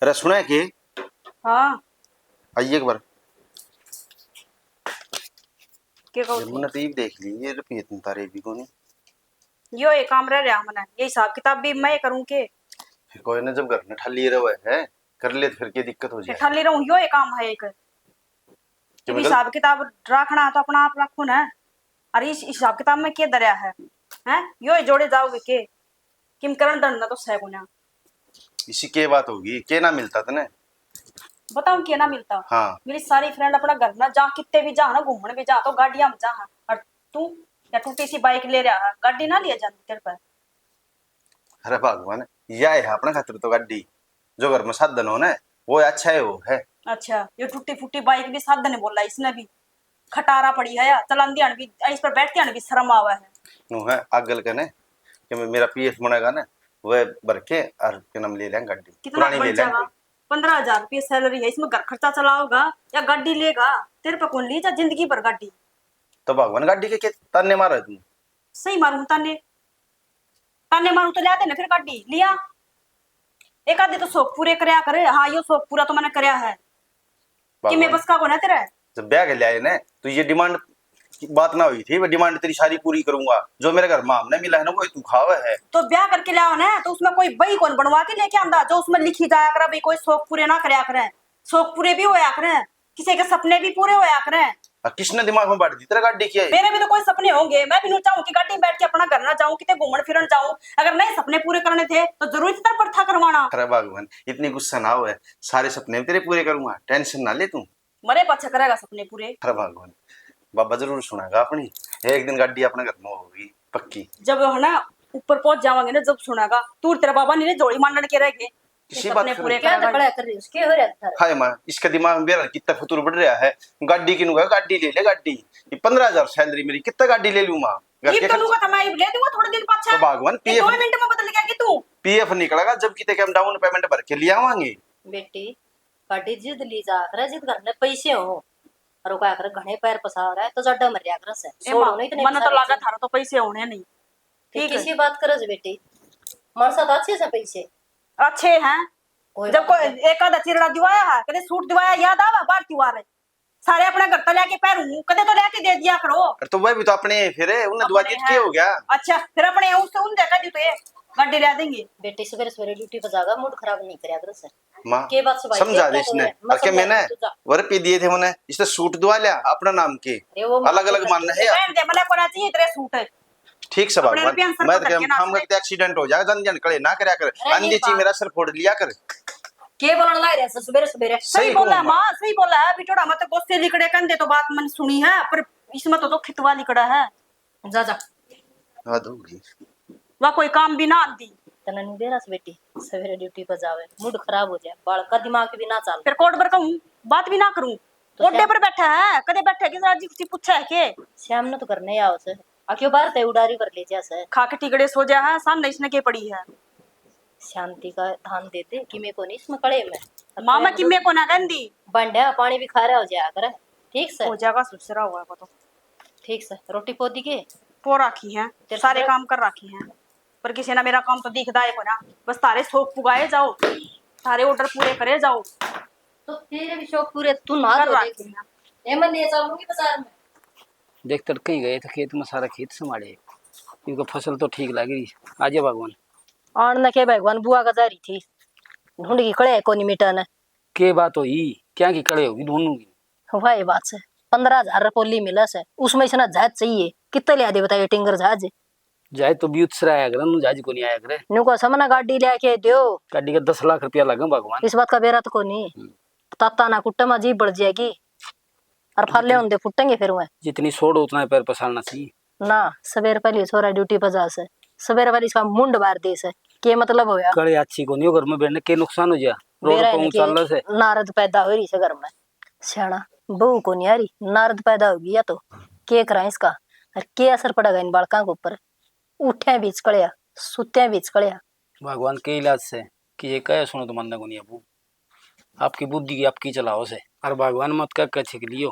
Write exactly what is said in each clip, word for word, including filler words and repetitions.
अरे सुना है के? हाँ। आइए एक बार। के कहूँ? मैंने तो ये देख ली, ये रुपये तुम तारे भी कोनी। यो एक काम रह रहा मने, ये हिसाब किताब भी मैं करूँ के? फिर कोई ना, जब घर में ठाली रहे है, कर ले तो फिर क्या दिक्कत हो जाए? ठाली रहूँ, यो एक काम है एक। जब हिसाब किताब रखना तो अपना आप रखो ना। अरे इस हिसाब किताब में के दरिया है? हैं? यो ही जोड़े जाओगे के? किम करण धन ना तो सै कोन्या। इसी के बात होगी? के ना मिलता तने? बताऊं के ना मिलता? हाँ। मेरी सारी फ्रेंड अपना घर ना जा, कितने भी जा ना, घूमने भी जा, तो गाड़ियां में जा। और तू या टूटी सी बाइक ले रहा है, गाड़ी ना लिया जाती तेरे पर। अरे भगवान, या है अपने खातर तो गाड़ी, जो घर में साधन हो ना, वो अच्छा है, वो है। अच्छा, ये टूटी फूटी बाइक भी साधन बोला इसने भी। खटारा पड़ी है या चलांदी आन भी, इस पर बैठती आन भी शर्म आवा है। नु है आगल के ने कि मैं, मेरा पीएफ बनेगा ना, वह भर के और के नाम ले लेंगे गाड़ी, कितना पुरानी ले लेंगे। पंद्रह हजार रुपये सैलरी है, इसमें घर खर्चा चलाओगा या गाड़ी लेगा? तेरे पे कौन ली जा जिंदगी भर गाड़ी? तो भगवान गाड़ी के, के ताने मारा तू? सही मारूं ताने, ताने मारूं तो ल्याते ना फिर गाड़ी लिया। एक आधे तो शौक पूरे करया करे। हाँ, यो शौक पूरा तो मैंने करया है कि मैं बस का कोना तेरा। जब ब्याह के ल्याए ना, तो ये डिमांड की बात ना हुई थी, मैं डिमांड तेरी सारी पूरी करूंगा। जो मेरे घर में हमने मिला है ना, वो तू खावे है। तो ब्याह करके लाओ ना, तो उसमें कोई बही कौन बनवा के लेके आंदा, जो उसमें लिखी जाया करे भाई कोई शौक पूरे ना करया करे, शौक पूरे भी होया करे। किसी के सपने भी पूरे होया करे। आ, किसने दिमाग में बांट दी तेरा गाड़ी की है? मेरे भी तो कोई सपने होंगे, मैं भी न्यू चाहूँ कि गाड़ी में बैठ के अपना घर ना जाऊँ, किते घूमन फिरन जाऊँ। अगर नहीं सपने पूरे करने थे तो जरूरी थी तेरा प्रथा करवाना। अरे भगवान, इतनी गुस्सा ना हो, सारे सपने भी तेरे पूरे करूंगा, टेंशन ना ले तू। मरे पाछे करेगा सपने पूरे। अरे भगवान, बाबा जरूर सुनेगा अपनी, एक दिन गाड़ी अपने घर में होगी पक्की। जब है ना ऊपर पहुंच जावांगे ना, जब सुनेगा। तू तेरा बाबा नहीं रे, झोली मांडन के रह गए। किसी बात सपने पूरे क्या करेगा। टकला कर रही है? उसके हो रहा है थारे? हाय माँ, इसका दिमाग में बेरा कितना फतूर बढ़ रहा है। गाड़ी किनूंगा, गाड़ी ले ले गाड़ी। ये पन्द्रह हजार सैलरी मेरी, कितना गाड़ी ले लूं माँ? घर ये के तो खर्च- लूंगा था मैं, ये ले दूंगा थोड़े दिन पाछा। तो भगवान, ये पीएफ दो मिनट में बदल गया कि तू? पीएफ निकलेगा जब किते के हम डाउन पेमेंट भर के ले आवांगे। बेटी, गाड़ी जिद ली जा करे जिद घर में पैसे हो, और वो क्या करे घणे पैर पसार है तो जड्डा मर रहा करे से। ए छोड़ो माँ, ना इतने मने तो लागा थारा तो पैसे होने नहीं। ठीक है। किसी बात करे जी बेटी, मानसा तो अच्छे से पैसे। अच्छे हैं। कोई जब कोई एक आधा चिरड़ा दिवाया है, कदे सूट दिवाया, याद आवा बार त्योहार है। सारे अपने घर तो लेके पहनूं, कदे तो लेके दे दिया करो। अरे तो वह भी तो अपने हैं फिर, उन्हें दुआ अपने के हो गया? अच्छा, फिर अपने हैं, उससे उन देखा दी तो ये गाड़ी ले देंगे। बेटी सवेरे सवेरे ड्यूटी पर जागा, मूड खराब नहीं करया करो सर। माँ, के बात से भाई, समझा दे इसने। और क्या मैंने वो रुपये दिए थे उन्हें, इसने सूट दुआ लिया अपना नाम के, अलग-अलग मान है यार। रहने दे, मने कोना चाहिए तेरे सूट। ठीक से भगवान, मैं तो कहूं, हम करते एक्सीडेंट हो जाएगा, जन जन कले ना करया कर। आंधी ची मेरा सर फोड़ लिया कर। के बोलण लाग रहा है सवेरे सवेरे? सही बोला माँ, सही बोला है। बिटोड़ा मत गोस्से लिकड़े, कंधे तो बात मन सुनी है, पर इसमें तो, तो खितवा लिकड़ा है। जा, जा। हद होगी। वा कोई काम भी ना आंदी। तने नु बेरा से बेटी, सवेरे ड्यूटी पर जावे, मूड खराब हो जाए, बालक का दिमाग भी ना चल। फिर कोड पर कहूँ, बात भी ना करूँ। तो ओडे पर बैठा है, कदे बैठा है कि जरा जी कुछ पूछा है के? श्याम ने तो करने आओ से। आ क्यों बाहर ते उडारी भर ले जा से? खा के टिकड़े सो जा है, सामने इसने के पड़ी है? शांति का ध्यान दे दे, किमे को नहीं इसमें कड़े में। मामा किमे को ना गंदी। बंडा पानी भी खा रहा हो जाया करे, ठीक से? हो जाएगा, सुसरा हुआ को तो। ठीक से, रोटी पो दी के? पो राखी है, तेरे सारे से काम कर राखी है, पर किसी ने मेरा काम तो दिखदा है कोना। बस थारे शौक पुगाए जाओ, थारे ऑर्डर पूरे करे जाओ। तो तेरे भी शौक पूरे, तू ना कर दो राखी देख। है। ए, मैं ले चलूंगी बाजार में। देख, तड़के ही गए थे खेत में, सारा खेत संभाले, क्योंकि फसल तो ठीक लग रही। आजा भगवान। आन न के भगवान, बुआ का जा रही थी, ढूंढ की कड़े कोनी मिटा ने। के बात होई, क्या की कड़े होगी दोनों की? वाह, ये बात से पन्द्रह हजार पोली मिला से, उसमें इसना जहाज चाहिए, कितने लिया दे बताइए टिंगर जहाज? जहाज तो ब्यूत सर आया करे, नु जहाज को नहीं आया करे। नु को समना गाड़ी लेके दो। गाड़ी का दस लाख रुपया लगे भगवान। इस बात का बेरा तो को नहीं। हम्म। ताता ना कुट्टे में जीभ बळ जाएगी, और फाले होंदे फुटेंगे फिर वह। जितनी सोड़ उतना पैर पसारना चाहिए। ना, सवेर पहले छोरा ड्यूटी पर जा से, सवेर पहले इसका मुंड मार दे से, के मतलब होया? कड़े अच्छी कोनी हो घर में बैठने, के नुकसान हो गया? रोड बेरा पर इनके चाल से। नारद पैदा हो रही से घर में। स्याणा, बहू कोनी आ रही, नारद पैदा होगी या तो। के करा इसका, और के असर पड़ेगा इन बालकां के ऊपर? उठ्या बीच कड़या, सुत्या बीच कड़या। भगवान के इलाज से कि ये कहे सुनो तो मानना कोनी अबू। आपकी बुद्धि की आपकी चलाओ से। अरे भगवान मत कह के छिक लियो।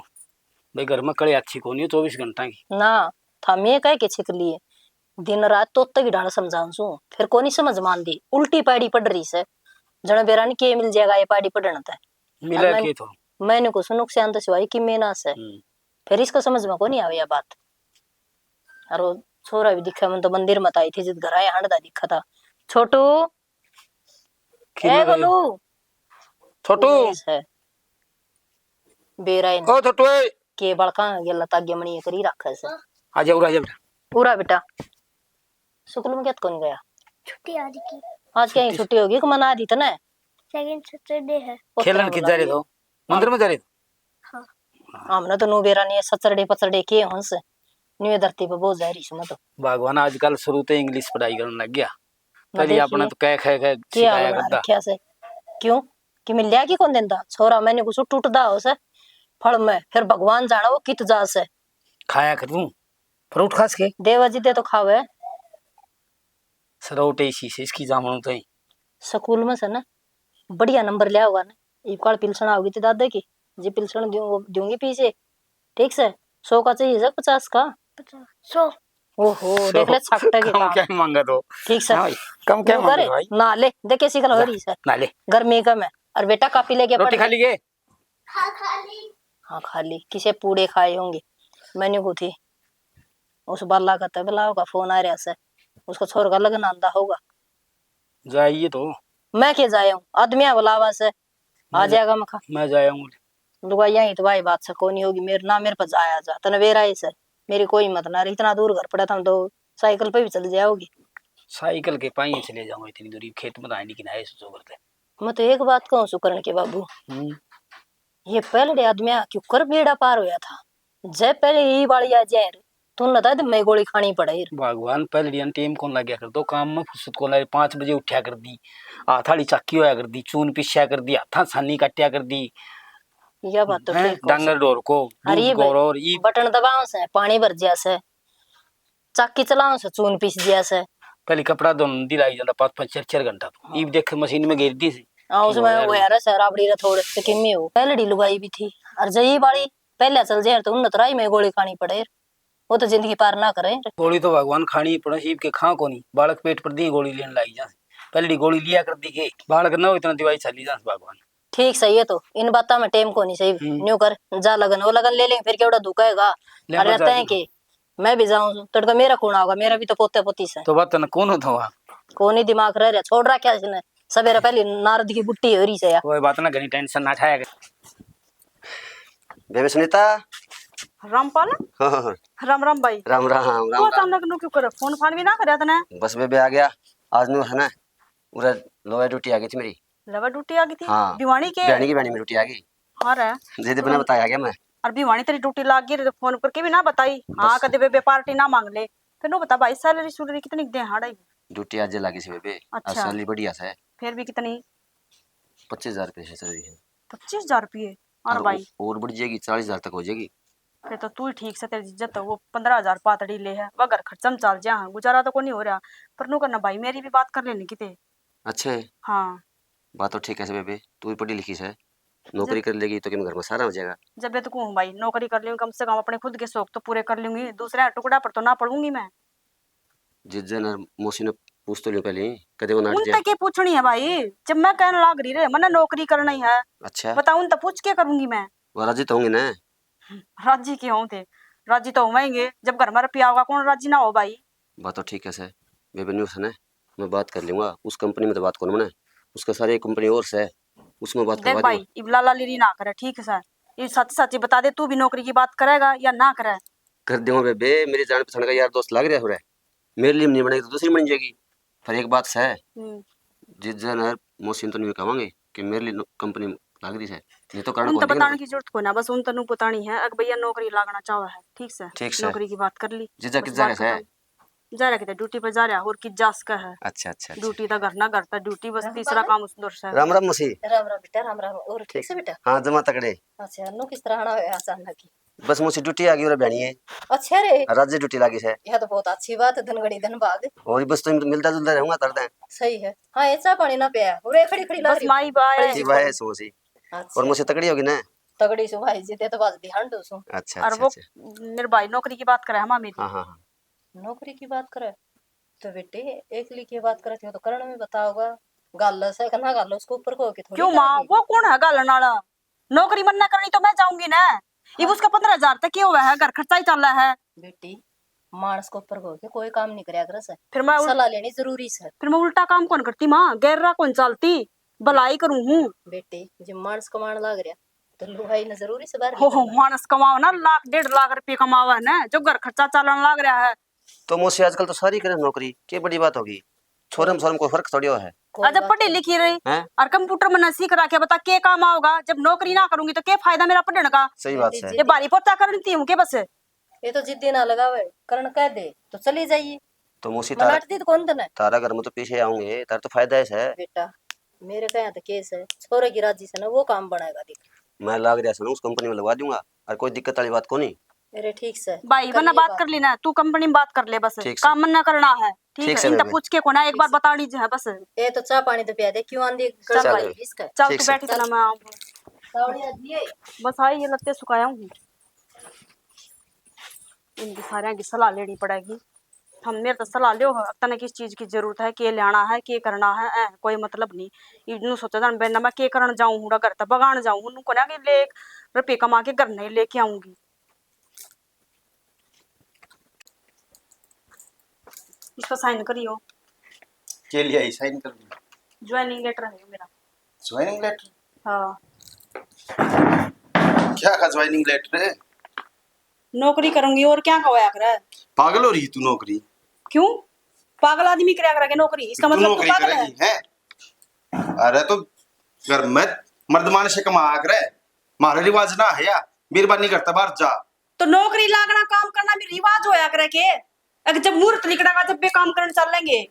भाई घर में कड़े अच्छी कोनी हो चौबीस घंटा की। ना, थामे कह के छिक लिए। दिन रात तोते की ढाल समझाऊं सू, फिर कोनी समझ मानदी, उल्टी पाड़ी पड़ रही से। जण बेरा ने के मिल जाएगा ये पाड़ी पढ़ण तै। मिला मैंने के तो। मैंने को सुनुक से अंत सिवाय कि मेना से। हम्म। फिर इसको समझ में कोनी आवे या बात। और वो छोरा भी दिखा, मन तो मंदिर मत आई थी, जब घर आए हंडदा दिखा था। छोटू, ए गोलू। छोटू। बेरा ही ओ छोटू, ए। के बड़का गेला तागे मणि करी रखे से। आ जा, उरा आ जा बेटा। उरा बेटा। स्कूल में क्या कौन गया? छुट्टी आज की। आज क्या ही छुट्टी होगी, कि मना दी तने? लेकिन सैटरडे है। खेलन किधर जा रहे हो? मंदिर में जा रहे हो? हाँ। हमने तो नु बेरा नहीं है, सचरडे पचरडे के हों से। न्यू धरती पे बहुत जा रही हूँ मैं तो। भगवान आजकल शुरू ते इंग्लिश पढ़ाई करने लग गया। पहले आपने तो कह, कह, कह सिखाया करता। रखा से। क्यों? कि मिल लिया कि कौन देंदा? छोरा मैंने कुछ टूटदा हो से फल में, फिर भगवान जाने वो कित जा से। खाया कर तू, फ्रूट खास के। देवा जी दे तो खावे। सरोटे इसी से, इसकी जामणू तो ही। स्कूल में से ना बढ़िया नंबर लिया होगा ना, इब काल पिलसण आओगी तो दादा की, जी पिलसण दूं-, दूंगी पीछे, ठीक से? सौ का चाहिए सर, पचास का? पचास, सौ। ओहो, सौ। देख ले, छाकटा के कम काम। क्या मांगा तो? ठीक से। हाँ भाई, कम क्या यूं मांगा करे, भाई? ना ले, देख कैसी गल हो रही से। ना ले। गर्मी कम है। और बेटा, कापी लेके रोटी पढ़। खा ली के? हाँ, खा ली। हाँ, खा ली। किसे पूड़े खाए होंगे। मैंने को थी। उस बाला का तबला का फोन आ रहा से। उसका छोर का लगन आंदा होगा। जाइए तो। मैं के जाया हूँ? आदमिया बुलावा से। आ जाएगा मखा। मैं जाया हूँ। लुगाइयां ही तो भाई बात से कोनी होगी। मेरे ना मेरे पर जाया जा। तने बेरा ही से। मेरी कोई हिम्मत ना रही। इतना दूर घर पड़ा था, हम तो साइकिल पे भी चल जाओगी। साइकिल के पाई चले जाऊंगा इतनी दूरी। खेत में तो आए नहीं कि ना आए सोचो करते। मैं तो एक बात कहूँ सुकरण के बाबू, हम्म। ये पहले आदमिया क्यों कर बेड़ा पार होया था? जय पहले ये वाली आ जाए, तू न दाद मैं गोली खानी पड़े। भगवान, पहले टेम कौन लग गया कर दो काम में फुर्सत कौन लगे। पाँच बजे उठा कर दी, हाथ आली चाकी होया कर दी, चून पिस्या कर दी, हाथा छानी काटिया कर दी। या बात तो हैं, ठीक हो डांगर सर। ढोर को अरे दूध ये गोरो और ई बटन दबाओ से, पानी भर जिया से। चाकी चलाओ से, चून पीस दिया से। पहले कपड़ा धोन दी लाग जाता पाँच पाँच चार चार घंटा तो। हाँ। ईब देख मशीन में घेर दी सी। हाँ, उसमें वो यार सर, राबड़ी रा थोड़े से किमी हो। पहलड़ी लुगाई भी थी। और जई बाली पहले चल जाए तो उन्नत राही में गोली खानी पड़े। वो तो जिंदगी पार ना करे। गोली तो भगवान खानी ही पड़े, ईब के खा कोनी। बालक पेट पर दी गोली लेने लाग जा। पहलड़ी गोली लिया कर दी के। बालक ना हो इतना दिवाई चली जा भगवान। ठीक सही है, तो इन बातां में टेम कोनी सही। हम्म। न्यू कर, जा लगन, वो लगन ले लेंगे, फिर केवड़ा दुखाएगा। ले अरे बस तय जा। के, मैं भी जाऊं, तड़का मेरा कौन आओगा, मेरा भी तो पोते पोती से। तो बात ना कौन होता हुआ? कोनी दिमाग रह रहा, छोड़ रखा इसने। सवेरे पहली नारद की बुट्टी हो रही से यार। कोई बात ना, घणी टेंशन ना उठाया कर। बेबे सुनीता। रामपाल? हाँ, हाँ, हाँ। राम राम भाई। राम राम, राम तू राम। अचानक नु क्यों करे? फोन फान भी ना करया तने। बस बेबे आ गया। आज नु है ना, उरे लोया ड्यूटी आ गई थी मेरी। लवा ड्यूटी आ गई थी? हाँ। भिवानी के? भिवानी की, भिवानी में ड्यूटी आ गई। हाँ रे। जे दे बिना बताया आ गया मैं। और भिवानी तेरी ड्यूटी लाग गई तो फोन पर के भी ना बताई। हाँ, बस। कदे बेबे पार्टी ना मांग ले। फिर नु बता भाई, सैलरी सुलरी कितनी दे हाड़ा ही? ड्यूटी आज लागी से बेबे। अच्छा। सैलरी बढ़िया से। फिर भी कितनी? पच्चीस हजार रुपये से चल रही है। पच्चीस हजार रुपये? और हाँ, तो भाई। और बढ़ जाएगी, चालीस हजार तक हो जाएगी। फिर तो तू ही ठीक से, तेरी इज्जत तो वो पन्द्रह हजार पातड़ी ले है, वह घर खर्चा में चल जा, हाँ, गुजारा तो कोनी हो रहा। पर नु करना भाई, मेरी भी बात कर लेनी किते। अच्छा है। हाँ। बात तो ठीक है से बेबे, तू भी पढ़ी लिखी से, नौकरी कर लेगी तो क्या घर में सारा हो जाएगा? जब ये तो कहूँ भाई, नौकरी कर लूंगी, कम से कम अपने खुद के शौक तो पूरे कर लूंगी, दूसरे टुकड़ा पर तो ना पड़ूंगी मैं। जीजा ने मौसी ने पूछ तो लियो पहले, कदे वो नाट उन दिया। तक के पूछनी है भाई, जब मैं कहने लाग रही रे, मने नौकरी करना ही है। अच्छा। बता, उन तक पूछ के करूंगी मैं? वो राजी तो होंगे ना? राजी के हों थे, राजी तो होवेंगे, जब घर में रुपया होगा, कौन राजी ना हो भाई? बात तो ठीक है सर, बेबे न्यू से ना, मैं बात कर लूंगा, उस कंपनी में तो बात कौन मने, उसका सारे कंपनी और से, उसमें बात देख करवा भाई, दूंगा। इब लाला लीरी ना करे, ठीक है सर, ये सच सच ही बता दे, तू भी नौकरी की बात करेगा या ना करे? कर दूंगा बेबे, मेरी जान पहचान का यार दोस्त लाग रहा हो रहा है, मेरे लिए नहीं बनेगी तो दूसरी बन जाएगी। पर एक बात सै, हम्म। जीजा ने मौसी ने तो न्यू कहेंगे कि मेरे लिए नो-, कंपनी लाग रही है, नहीं तो कारण उन तो बताने की जरूरत कोई ना, बस उन तनु बतानी है, अक भैया नौकरी लागना चाहे है, ठीक से? ठीक से। नौकरी की बात कर ली, जीजा बस किस जगह बात से? खत्म। जा रहा किते ड्यूटी पे जा रहा, और की जास का है। अच्छा, अच्छा, अच्छा। ड्यूटी दा घर ना, घर ता ड्यूटी, बस राम तीसरा राम। काम उस दौर से। राम राम मौसी। राम राम बेटा, राम राम। और ठीक से बेटा? हाँ, जमा तगड़े। अच्छा, नु किस तरह आना होया अचानक ही? बस मौसी ड्यूटी आ गई और बहनी है। अच्छा रे। राज्य ड्यूटी लागी से। यह तो बहुत अच्छी बात है, धन घड़ी धन भाग। और बस तो मिलता जुलता रहूंगा तरते। सही है। हाँ, ये चाय पानी ना पिया, और ये खड़ी खड़ी लाग बस रही। माई बाय। खड़ी जी बाय है मौसी। अच्छा। और मौसी तगड़ी होगी ना? तगड़ी सु भाई जी, ते तो बाज भी हांडू सु। अच्छा, और अच्छा, वो अच्छा। मेरे भाई नौकरी की बात करे हम मेरी। हाँ, हाँ, हाँ। नौकरी की बात करे? तो बेटी, एकली की बात करती हो तो करण में बताओगा। गाल से कि ना गाल, उसको ऊपर को के थोड़ी क्यों माँ, करेगी। वो कौन है गालन वाला? नौकरी मन्ना करनी तो मैं जाऊंगी ना। इब हाँ। उसका पन्द्रह हजार तक के हुआ है, घर खर्चा ही चल रहा है। बेटी, मानस को ऊपर को के कोई काम नहीं करया करे से। फिर मैं उल- सलाह लेनी जरूरी से। फिर मैं उल्टा काम कौन करती माँ, गैर राह कौन चालती, भलाई करूँ हूँ। बेटी, जो मानस कमाण लाग रहा तो लुगाई ने जरूरी से बाहर हो हो निकलना। मानस कमाओ ना, लाख डेढ़ लाख रुपये कमावा है ना, जो घर खर्चा चालन लाग रहा है। तो मौसी, आजकल तो सारी करे नौकरी, के बड़ी बात होगी? छोरे में छोरे में कोई फर्क थोड़ी हो है। कोई अच्छा, बात पढ़ी नहीं। लिखी रही हैं? और कंप्यूटर मैंने सीख रखा, बता के काम आओगा? जब नौकरी ना करूंगी तो के फायदा मेरा पढ़ने का? सही बात है। ये भारी पोचा करती हूँ के बस? ये तो जिद्दी ना लगावे, करण कह दे तो चली जाइए। तो मौसी, तारा, मनाट दी तो कौन तने? तारा घर में तो पैसे आऊंगे, तारा तो फायदा है सै। बेटा, मेरे कहे तो केस है, छोरे की राजी से ना वो काम बनाएगा, देख। मैं लाग रहा से ना उस कंपनी में लगा दूंगा, और कोई दिक्कत वाली बात कोनी। अरे ठीक से, भाई, कर मन्ना लिए बात बात। कर ली ना, तू कंपनी में बात कर ले बस। ठीक से। काम मन्ना करना है, ठीक ठीक है? से इनका बेबे। पूछ के कोना, एक ठीक बार से। बतानी है बस। ए तो चाय पानी तो पिया दे, क्यों आंधी चल गड़बड़ भाई। है इसका? चल ठीक तू से। बैठ इतना, मैं आऊँ। सावली आ गई है। बस आई, ये लत्ते सुखाया हूँ। इनकी सारियां की सलाह लेनी पड़ेगी। हम मेरे तो सलाह लियो, तने किस चीज की जरूरत है, के लेना है, के करना है, ऐ, कोई मतलब नहीं। इन्हों सोचा जान बेना मैं के करण जाऊं हूँ, घर तक बगान जाऊं हूँ, नु कोना के ले रुपये कमा के घर नहीं लेके आऊंगी। इस पर साइन करियो। के लिए आई साइन करना? ज्वाइनिंग लेटर है मेरा। Joining letter? हाँ। क्या का ज्वाइनिंग लेटर है? नौकरी करूंगी और क्या का होया करे? पागल हो रही तू नौकरी? क्यों? पागल आदमी करया करे के नौकरी? इसका तू मतलब तू नौकरी पागल है? करेगी, हैं? अरे तो घर में मर्द मानस से कमा करे, म्हारा रिवाज ना है या, मेहरबानी करता बाहर जा। तो नौकरी लागना, काम करना भी रिवाज होया करे के? अगर जब मुहूर्त लिकड़ेगा, जब बे काम करने चल लेंगे।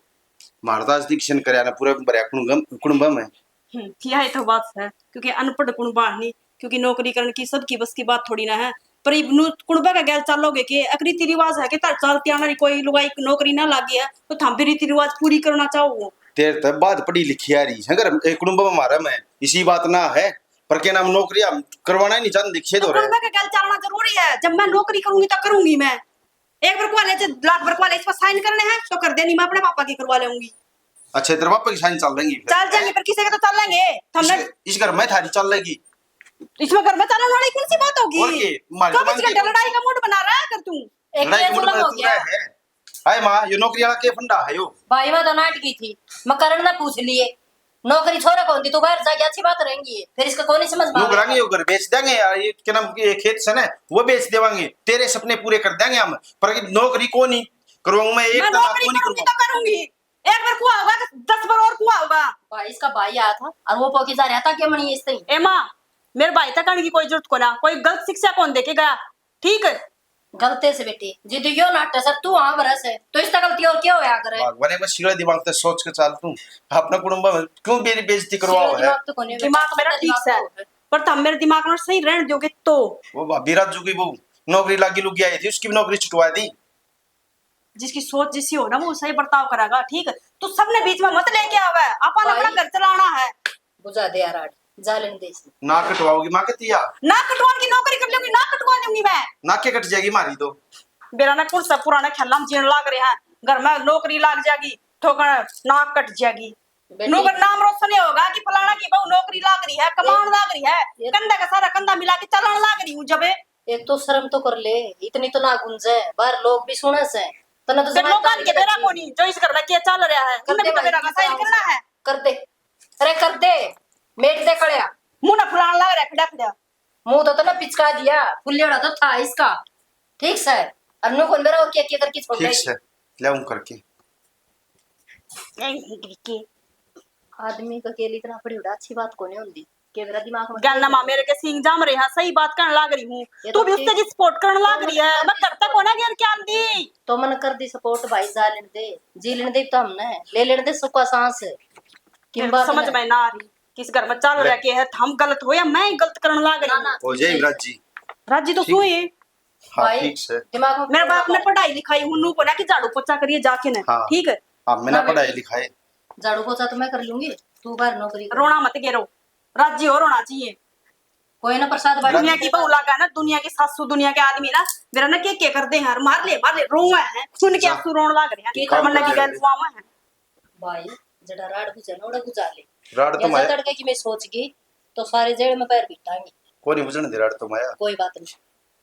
म्हारा तो आज दीक्षण करया ना पूरा भरया कुणबा, कुणबा में। हम्म, यही तो बात है, क्योंकि अनपढ़ कुणबा नहीं, क्योंकि नौकरी करने की सबकी बस की बात थोड़ी ना है। पर इब नु कुणबा का गैल चालोगे के? एक रीति रिवाज है कि तार चालती आना री कोई लुगाई नौकरी ना लागी है, तो थम भी रीति रिवाज पूरी करना चाहो। तेरे तो बात पढ़ी लिखी आ रही है, अगर एक कुणबा में म्हारा में इसी बात ना है, पर के नाम नौकरी हम करवाना ही नहीं चाहते, दीक्षित तो हो रहे। कुणबा के गैल चलना जरूरी है, जब मैं नौकरी करूंगी तो करूंगी मैं। एक बार कॉलेज, लाख बार कॉलेज पर साइन करने हैं तो कर देनी, मैं अपने पापा की करवा लेंगी। अच्छा, तेरे पापा की साइन चल लेंगी फिर? चल जाएंगे, पर किसी के तो चल लेंगे। हमने इस, इस घर में थारी चल लेगी। इसमें घर में चलने वाली कौन सी बात होगी? और के? मारे चौबीस तो घंटे लड़ाई का मूड बना रहा है कर तू। एक लड़ाई का मूड बना तू रहा है। हाय माँ, ये नौकरी वाला के फंडा है यो? भाई, मैं तो नाटकी थी, मैं करण ने पूछ लिए। नौकरी छोरे को होंदी, तू बाहर जाके अच्छी बात रहेंगी, फिर इसका कौन ही समझ में आवेगा? नौकरानी यो घर बेच देंगे यार, ये क्या नाम, ये खेत से ना, वो बेच देवांगे, तेरे सपने पूरे कर देंगे हम, पर नौकरी को नहीं करवाऊं मैं, एक मैं दाना नौकरी को नहीं करूंगी तो करूंगा। करूंगी, एक बार कुआ होगा तो दस बार और कुआ होगा। भाई, इसका भाई आया था और वो पोकी जा रहा था, क्या मनी इस तरह? ए माँ, मेरे भाई तक आने की कोई जरूरत को ना, कोई गलत शिक्षा कौन दे के गया, ठीक? गलती से बेटी, जिद यो नाटे सर, तू हाँ भरा से, तो इसका गलती और क्या होया करे? भगवान, एक बार सीधा दिमाग से सोच के चल तू। अपना कुटुंब में क्यों मेरी बेबेइज्जती करवाओ सीधा है? दिमाग तो कोनी बेटा, दिमाग मेरा सीधा ठीक दिमाग से, तो है। पर तुम मेरे दिमाग में सही रहने दोगे तो। वो भाभी राजू की वो नौकरी लागी लुगी आई थी, उसकी भी नौकरी छुटवा दी। जिसकी सोच जिसी हो ना, वो सही बर्ताव करेगा, ठीक? तू सबने बीच में मत लेके आवे, अपन अपना भाई, घर चलाना है। बुझा दे यार आड़, जा लेने दे इसे। नाक कटवाओगी माँ के तिया? नाक कटवाने की नौकरी कर लूंगी, नाक कटवा लूंगी मैं। नाक के कट जाएगी मारी तो। बेरा ना कुण सा पुराने ख्यालां में जीण लाग रहे हैं, घर में नौकरी लाग जाएगी, ठोकर नाक कट जाएगी। बेटी। नौकर नाम रोशन ये होगा कि फलाना की बहू नौकरी लाग रही है, कमाण लाग रही है, ये कंधा का सारा कंधा मिला के चलाण लाग रही हूँ जब। एक तो शर्म तो कर ले, इतनी तो ना गुंजे, बाहर लोग भी सुने से। तने तो फिर जमाई लोकां के बेरा कोनी, जो इस घर में क्या चल रहा है, कर दे भाई, बेरा का साइन करना है। कर दे। अरे कर दे, मेट दे कड़या। मुंह ना फुलान लग रहा खड़ा खड़ा। मुंह तो तने पिचका दिया, फुल्लेड़ा तो था इसका। ठीक से। और न्यू कौन मेरा और क्या क्या करके छोड़ ठीक देगी? से, ले हूं करके। नहीं, नहीं, करके। आदमी का अकेले इतना पड़ी उड़ा अच्छी बात को नहीं होती। के मेरा दिमाग में गल ना माँ मेरे के सींग जाम रहे हैं, सही बात कहने लाग रही हूँ। ये तू तो भी उससे ठीक। की सपोर्ट करने लाग तो रही है, मैं करता कोना गैर क्या आंदी। तो मन कर दी सपोर्ट भाई, जा लेने दे, जी लेने दे तो हमने, ले लेने दे सुखा सांस। किन फिर बात समझ में? में ना आ रही, किस घर में चल ले। रहा के है, हम गलत हो या मैं ही गलत करने लाग रही ना, हूँ। ना, हो जाए सही। राजी। राजी तो ठीक। सू ही। हाँ, भाई, ठीक से। दिमाग में मेरे बाप ने पढ़ाई लिखाई हूँ, नू को ना कि झाड़ू पोछा करिए जाके ने, हाँ। ठीक है? हाँ, मैंने हाँ, पढ़ाई बेटी। लिखाई। झाड़ू पोछा तो मैं कर लूंगी, तू बाहर नौकरी कर। रोना मत गेरो, राजी और होना चाहिए। कोई ना प्रसाद बांट दुनिया की बहू लागा ना, दुनिया की सासू, दुनिया के आदमी ना, मेरा ना के के कर दे यार, मार ले, मार ले, रोवे है, सुन के आंसू रोन लाग रहे हैं। के काम मन्ना की कर गल हुआ है। भाई, जड़ा राड बुझे ना, उड़ा बुझा ले। राड तो या माया तड़के की मैं सोच गई, तो सारे जेल में पैर बिटाएंगे। कोई नहीं बुझने दे राड तो माया। कोई बात नहीं,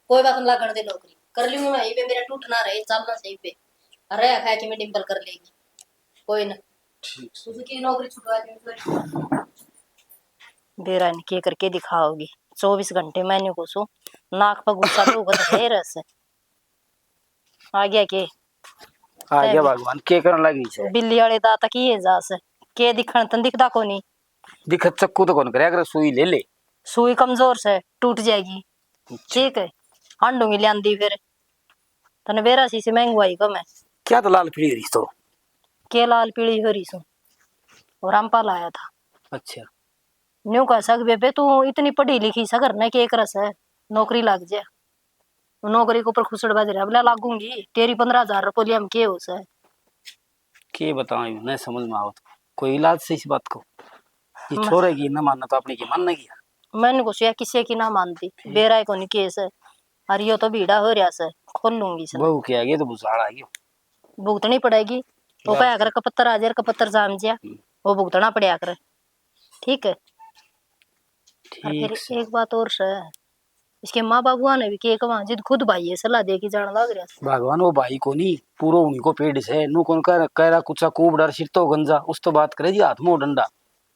कोई बात नहीं, लागण दे नौकरी कर लूंगी मैं, ये मेरा टूट ना रहे, चलना सही पे। अरे है कि मैं डिम्पल कर लेगी, कोई ना। ठीक। उसकी नौकरी छुटवा देंगे। बेरा इनके करके दिखाओगी। चौबीस घंटे मैंने को सो नाक पर गुस्सा तो उगत है रस। आ गया के? आ गया भगवान, के करन लगी छे? बिल्ली वाले दांत की ये जा से। के दिखण तन दिखदा कोनी? दिखत चक्कू तो कोन करे, अगर सुई ले ले। सुई कमजोर से, टूट जाएगी। अच्छा। ठीक है, हांडूंगी लियांदी फिर। तने बेरा सी से महंगाई कम है। क्या तो लाल पीली हो रही तो? के लाल पीली हो रही सो? और रामपाल आया था। अच्छा। न्यू कह सक, बेबे तू इतनी पढ़ी लिखी सै, घर ने के कर सै, नौकरी लग जा। नौकरी के ऊपर खुसड़ बज रहा, बोला लागूंगी, तेरी पन्द्रह हजार रुपये लिया में के हो सै? के बताऊं, यूं नहीं समझ में आवत। कोई इलाज से इस बात को? ये बस। छोरे की ना मानना तो अपनी की मानना की यार। मैंने कुछ या किसी की ना मानती, फिर? बेरा ही कोनी केस है। और यो तो भीड़ा हो रहा सै, खोल लूंगी सर। बहू के आगे तो बुझाड़ आ गयो। भुगतनी पड़ेगी। वो बात कह कर सही। कपत्तर हाजिर, कपत्तर जाम जिया, हम्म। वो भुगतना पड़या कर। ठीक है। और फिर ठीक से। एक बात और सै, इसके माँ बाबुआ ने भी के कहा, जिद खुद भाई है, सलाह दे के जान लाग रहा सै। भगवान, वो भाई को नहीं, पूरा उन्हीं को पेड़ से, नू कौन कह, कह रहा कुछ खूब डर सिर तो गंजा, उस तो बात करे जी, हाथ में डंडा,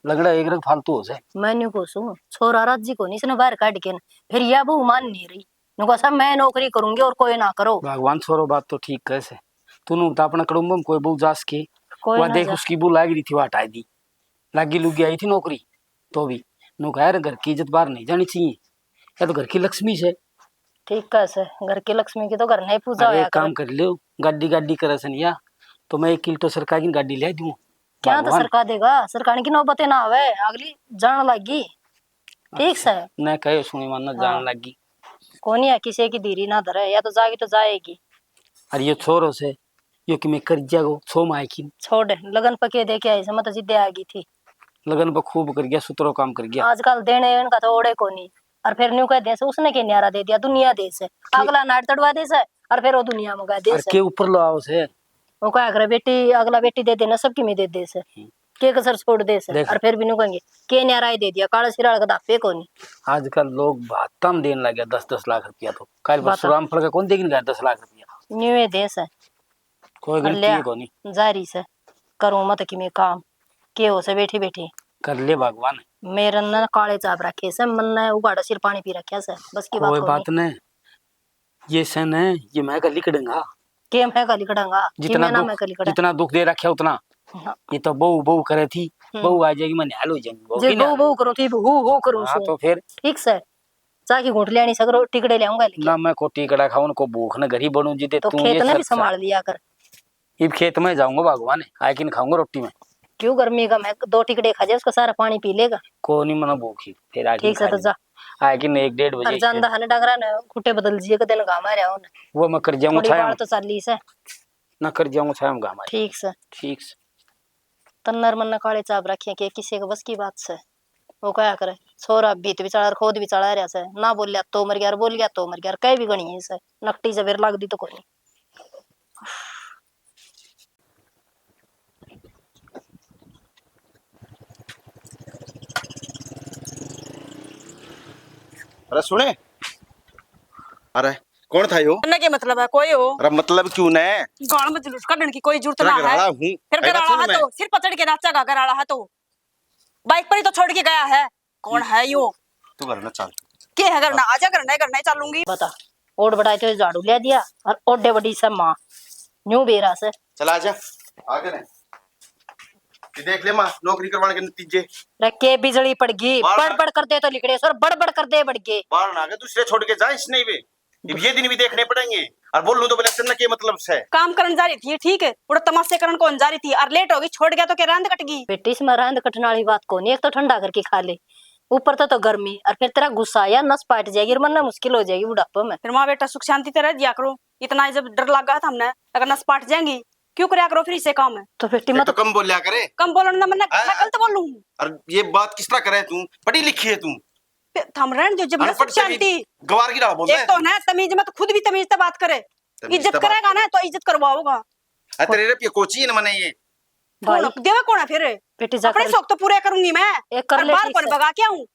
लगड़ा एक रग फालतू हो सै। मैं न्यू को सू, छोरा राजी को नहीं, इसने बाहर काट के न, फिर या बहू मान नहीं रही, नू कहा, "सब मैं नौकरी करूंगी और कोई ना करो।" भगवान, छोरो बात तो ठीक कह सै, तू नू तो अपना कुटुंब में कोई बहू जास के, कोई वह ना देख जा। उसकी बहू लाग रही थी, वह हटा दी, लागी लुगी आई थी नौकरी, तो भी नू कह, "यार, घर की इज्जत बाहर नहीं जानी चाहिए, या तो घर की लक्ष्मी से।" ठीक है सर, घर की लक्ष्मी की तो घर नहीं पूजा अरे, होया एक काम करे। कर लियो, गाड़ी गाड़ी करे सन या, तो मैं एक किलो तो सरका की गाड़ी ले दूं। क्या तो भगवान। सरका देगा, सरकाने की नौबत ही ना आवे, अगली जान लागी। ठीक अच्छा, सर। मैं कहे सुनी मन जान हाँ। लागी। कोनी है किसी की धीरी ना धरे, या तो जाएगी तो जाएगी। अरे, ये छोरो से यो कि मैं कर जागो, छो माय की। छोड़, लगन पे के दे के आई से, मैं तो जिद्दे आ गई थी। लगन पे खूब कर गया, सुतरो काम कर गया। आजकल देने इनका तो ओड़े कोनी। और फिर न्यू कह दे से, उसने के न्यारा दे दिया, दुनिया दे से। कि अगला नाट तड़वा दे से, और फिर वो दुनिया मंगा दे और से। के ऊपर लो आओ से। वो कहा करे, "बेटी, अगला बेटी दे देना, सबकी में दे दे से।" हम्म। के कसर छोड़ दे से। देख। और फिर भी न्यू कहेंगे, "के न्यारा ही दे दिया, काला सिराल का दापे कोनी।" आजकल लोग भाता में देने लग गया दस दस लाख रुपया तो। काल बात परसों रामफल का कौन देगी ना दस लाख रुपया? न्यू ये दे से। कोई और गलती ले, है कोनी। जा रही से, करूँ मत कि मैं काम, के हो से बैठी बैठी। कर ले भगवान। मेरे ने काले चाप रखे से, मन ने उगाड़ा सिर पानी पी रखा से, बस की बात कोई कोनी। बात नहीं, ये से ने, ये मैं का लिकड़ेंगा। के मैं का लिकड़ेंगा? कि जितना मैं ना दुख, मैं का लिकड़ा। जितना दुख दे रखे उतना। हाँ। ये तो बहू, बहू करे थी, हम्म। बहू आ जाएगी, मैं निहाल हो जाऊंगी। बहू जे की बहू, निहाल बहू हो? करो थी, हू, हू करूँ हाँ, सू। तो फिर? ठीक से। चाह की घूंट लेनी सगरो, टिकड़े ले आऊंगा लेके। ना मैं को टिकड़ा खाऊं, को भूख ना गरीब बनूं जी दे तो तू खेत ये ना भी सब संभाल लिया कर। इब खेत में जाऊंगा भगवान, आए किन खाऊंगा रोटी में। क्यों गर्मी का मैं दो टिकड़े खा जाए, उसका सारा पानी पी लेगा। को नहीं मना भूखी, फिर आए किन ठीक से खा तो लेंगे। जा। आए किन एक डेढ़ बजे और जांदा है ना डंगरा ने, खुट्टे बदल जिए के दिन गामा रहा हो ना। वो मैं कर जाऊंगा थोड़ी छाया बार में। तो चाली से। ना कर जाऊंगा छाया में गामा। ठीक से। ठीक से। तन्नर मन काले चाप रखे के किसी के बस की बात से। वो कहा करे, छोरा भीत भी चला, खोद भी चला रहा से, ना बोलिया तो मर गया, और बोल गया तो मर गया, और कह भी गणी है से, नकटी जबेर लागदी तो कोनी। अरे सुने, अरे कौन था यो? ना के मतलब है कोई हो? अरे मतलब क्यों ने? गाल में जुलूस काढण की कोई जरूरत ना है। घराला हूँ। फिर घराला है तो सिर पचड़ के नाचेगा, घराला है तो। बाइक पर ही तो छोड़ के गया है। कौन है यो? तू घर ना चल। के है घर ना? आजा घर ना, घर ना ही चलूंगी। बता, ओड बड़ाई तो झाड़ू ले दिया और ओडे बड़ी से माँ। न्यू बेरा से। चल आजा। आगे नहीं। ये देख ले माँ, नौकरी करवाने के नतीजे। रे के बिजली पड़ गई, बड़ बड़ कर दे तो लिकड़े सर, बड़ बड़ कर दे बढ़ गए। बाहर ना आके दूसरे छोड़ के जा इसने भी। इब ये दिन भी देखने पड़ेंगे। और बोलूं तो बोले, "तेरे के मतलब से?" काम करन जा रही थी, ठीक है, उड़ा तमाशे करन कौन जा रही थी, और लेट हो गई, छोड़ गया तो क्या रांद कट गई? बेटी, इसमें रांद कटने वाली बात कौन है? एक तो ठंडा करके खा ले, ऊपर तो, तो गर्मी, और फिर तेरा गुस्सा आया, नस पाट जाएगी, और मरना मुश्किल हो जाएगी बुढ़ापे में। फिर माँ बेटा सुख शांति से रह दिया करो, इतना ही जब डर लगा था हमने, अगर नस पाट जाएंगी, क्यों करया करो फिर इसे काम है? तो बेटी, मैं तो कम बोल्या करे। कम बोलन ना, मैं गलत बोलूं? और ये बात किस तरह करे तू? पढ़ी लिखी है तू? पे-, थम रहन दो, जब मैं अनपढ़ सुख शांति। गवार की ढाल बोल रहे हैं। तो ना, तमीज में तो खुद भी तमीज से बात करे। तमीज इज्जत से बात करेगा करे। ना, तो इज्जत करवाओगा। आ, तेरे रे पे कोची ने मने ये। भाई। कौन देवे कौन है फिर? बेटी जा अपने कर। शौक तो पूरे करूंगी मैं। एक कर और ले बाहर ठीक कौन से। भगा के आऊं?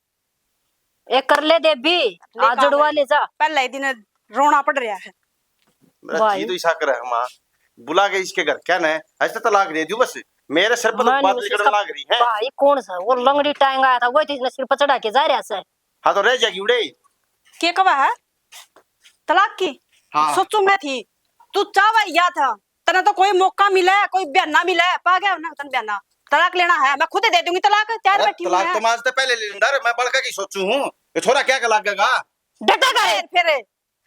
एक कर ले देवी, ले आज काम जुड़वा है। ले जा। पहला ही दिन रोना पड़ रहा है। मेरा भाई। जी तो इसा करे है, माँ। बुला के इसके घर क्या ना है, ऐसे तलाक दे दूं बस। मेरे सिर पर तो मैं बात नहीं निकलने इसका लाग रही है। भाई कौन सा? वो लंगड़ी टांग आया था, वो तो इसने सिर पर चढ़ा के जा रहा है। हाँ, तो रह जाएगी उड़े। के कवा है? तलाक की? हाँ। सोचू मैं थी, तू चाहवा या था, तने तो कोई मौका मिले, कोई बहाना मिले, पा गया ना तन बहाना। तलाक लेना है, मैं खुद ही दे दूंगी तलाक, तैयार अरे, बैठी हूँ तलाक मैं। तो मैं आज तो पहले ले लूंगा रे, मैं बड़का की सोचू हूँ। ये छोरा क्या का लागेगा? डटेगा रे फिर,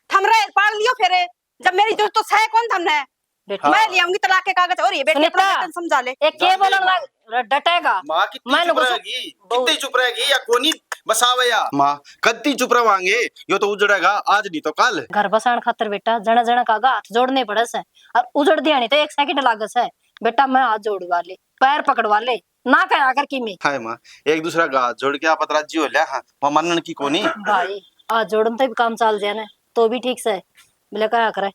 थमरे पाल लियो फिर, जब मेरी जरूरत तो सै कौन थमने? बेटी। हाँ। मैं ले आऊंगी तलाक के कागज, और ये बेटी अपना सुनीता, बेटन समझा ले। एक के बोलन लाग, डटेगा। माँ कितनी मैं चुप रहेगी, कितनी चुप रहेगी या कोनी बसावे या? माँ कत्ती चुप रवांगे, यो तो उजड़ेगा आज नहीं तो कल। घर बसाण खातर बेटा जणा जणा का आगे हाथ जोड़ने पड़े से, और उजड़ दिया नहीं तो एक सेकंड लागे से। बेटा मैं हाथ जोड़वा ले, पैर पकड़वा ले, ना कहा कर की मैं। हाय माँ, एक दूसरा का हाथ जोड़ के आप राजी हो लिया, हाँ, माँ मानन की कोनी। भाई, हाथ जोड़न तो भी काम चल जाए ना, तो भी ठीक से, बोले कहा करे।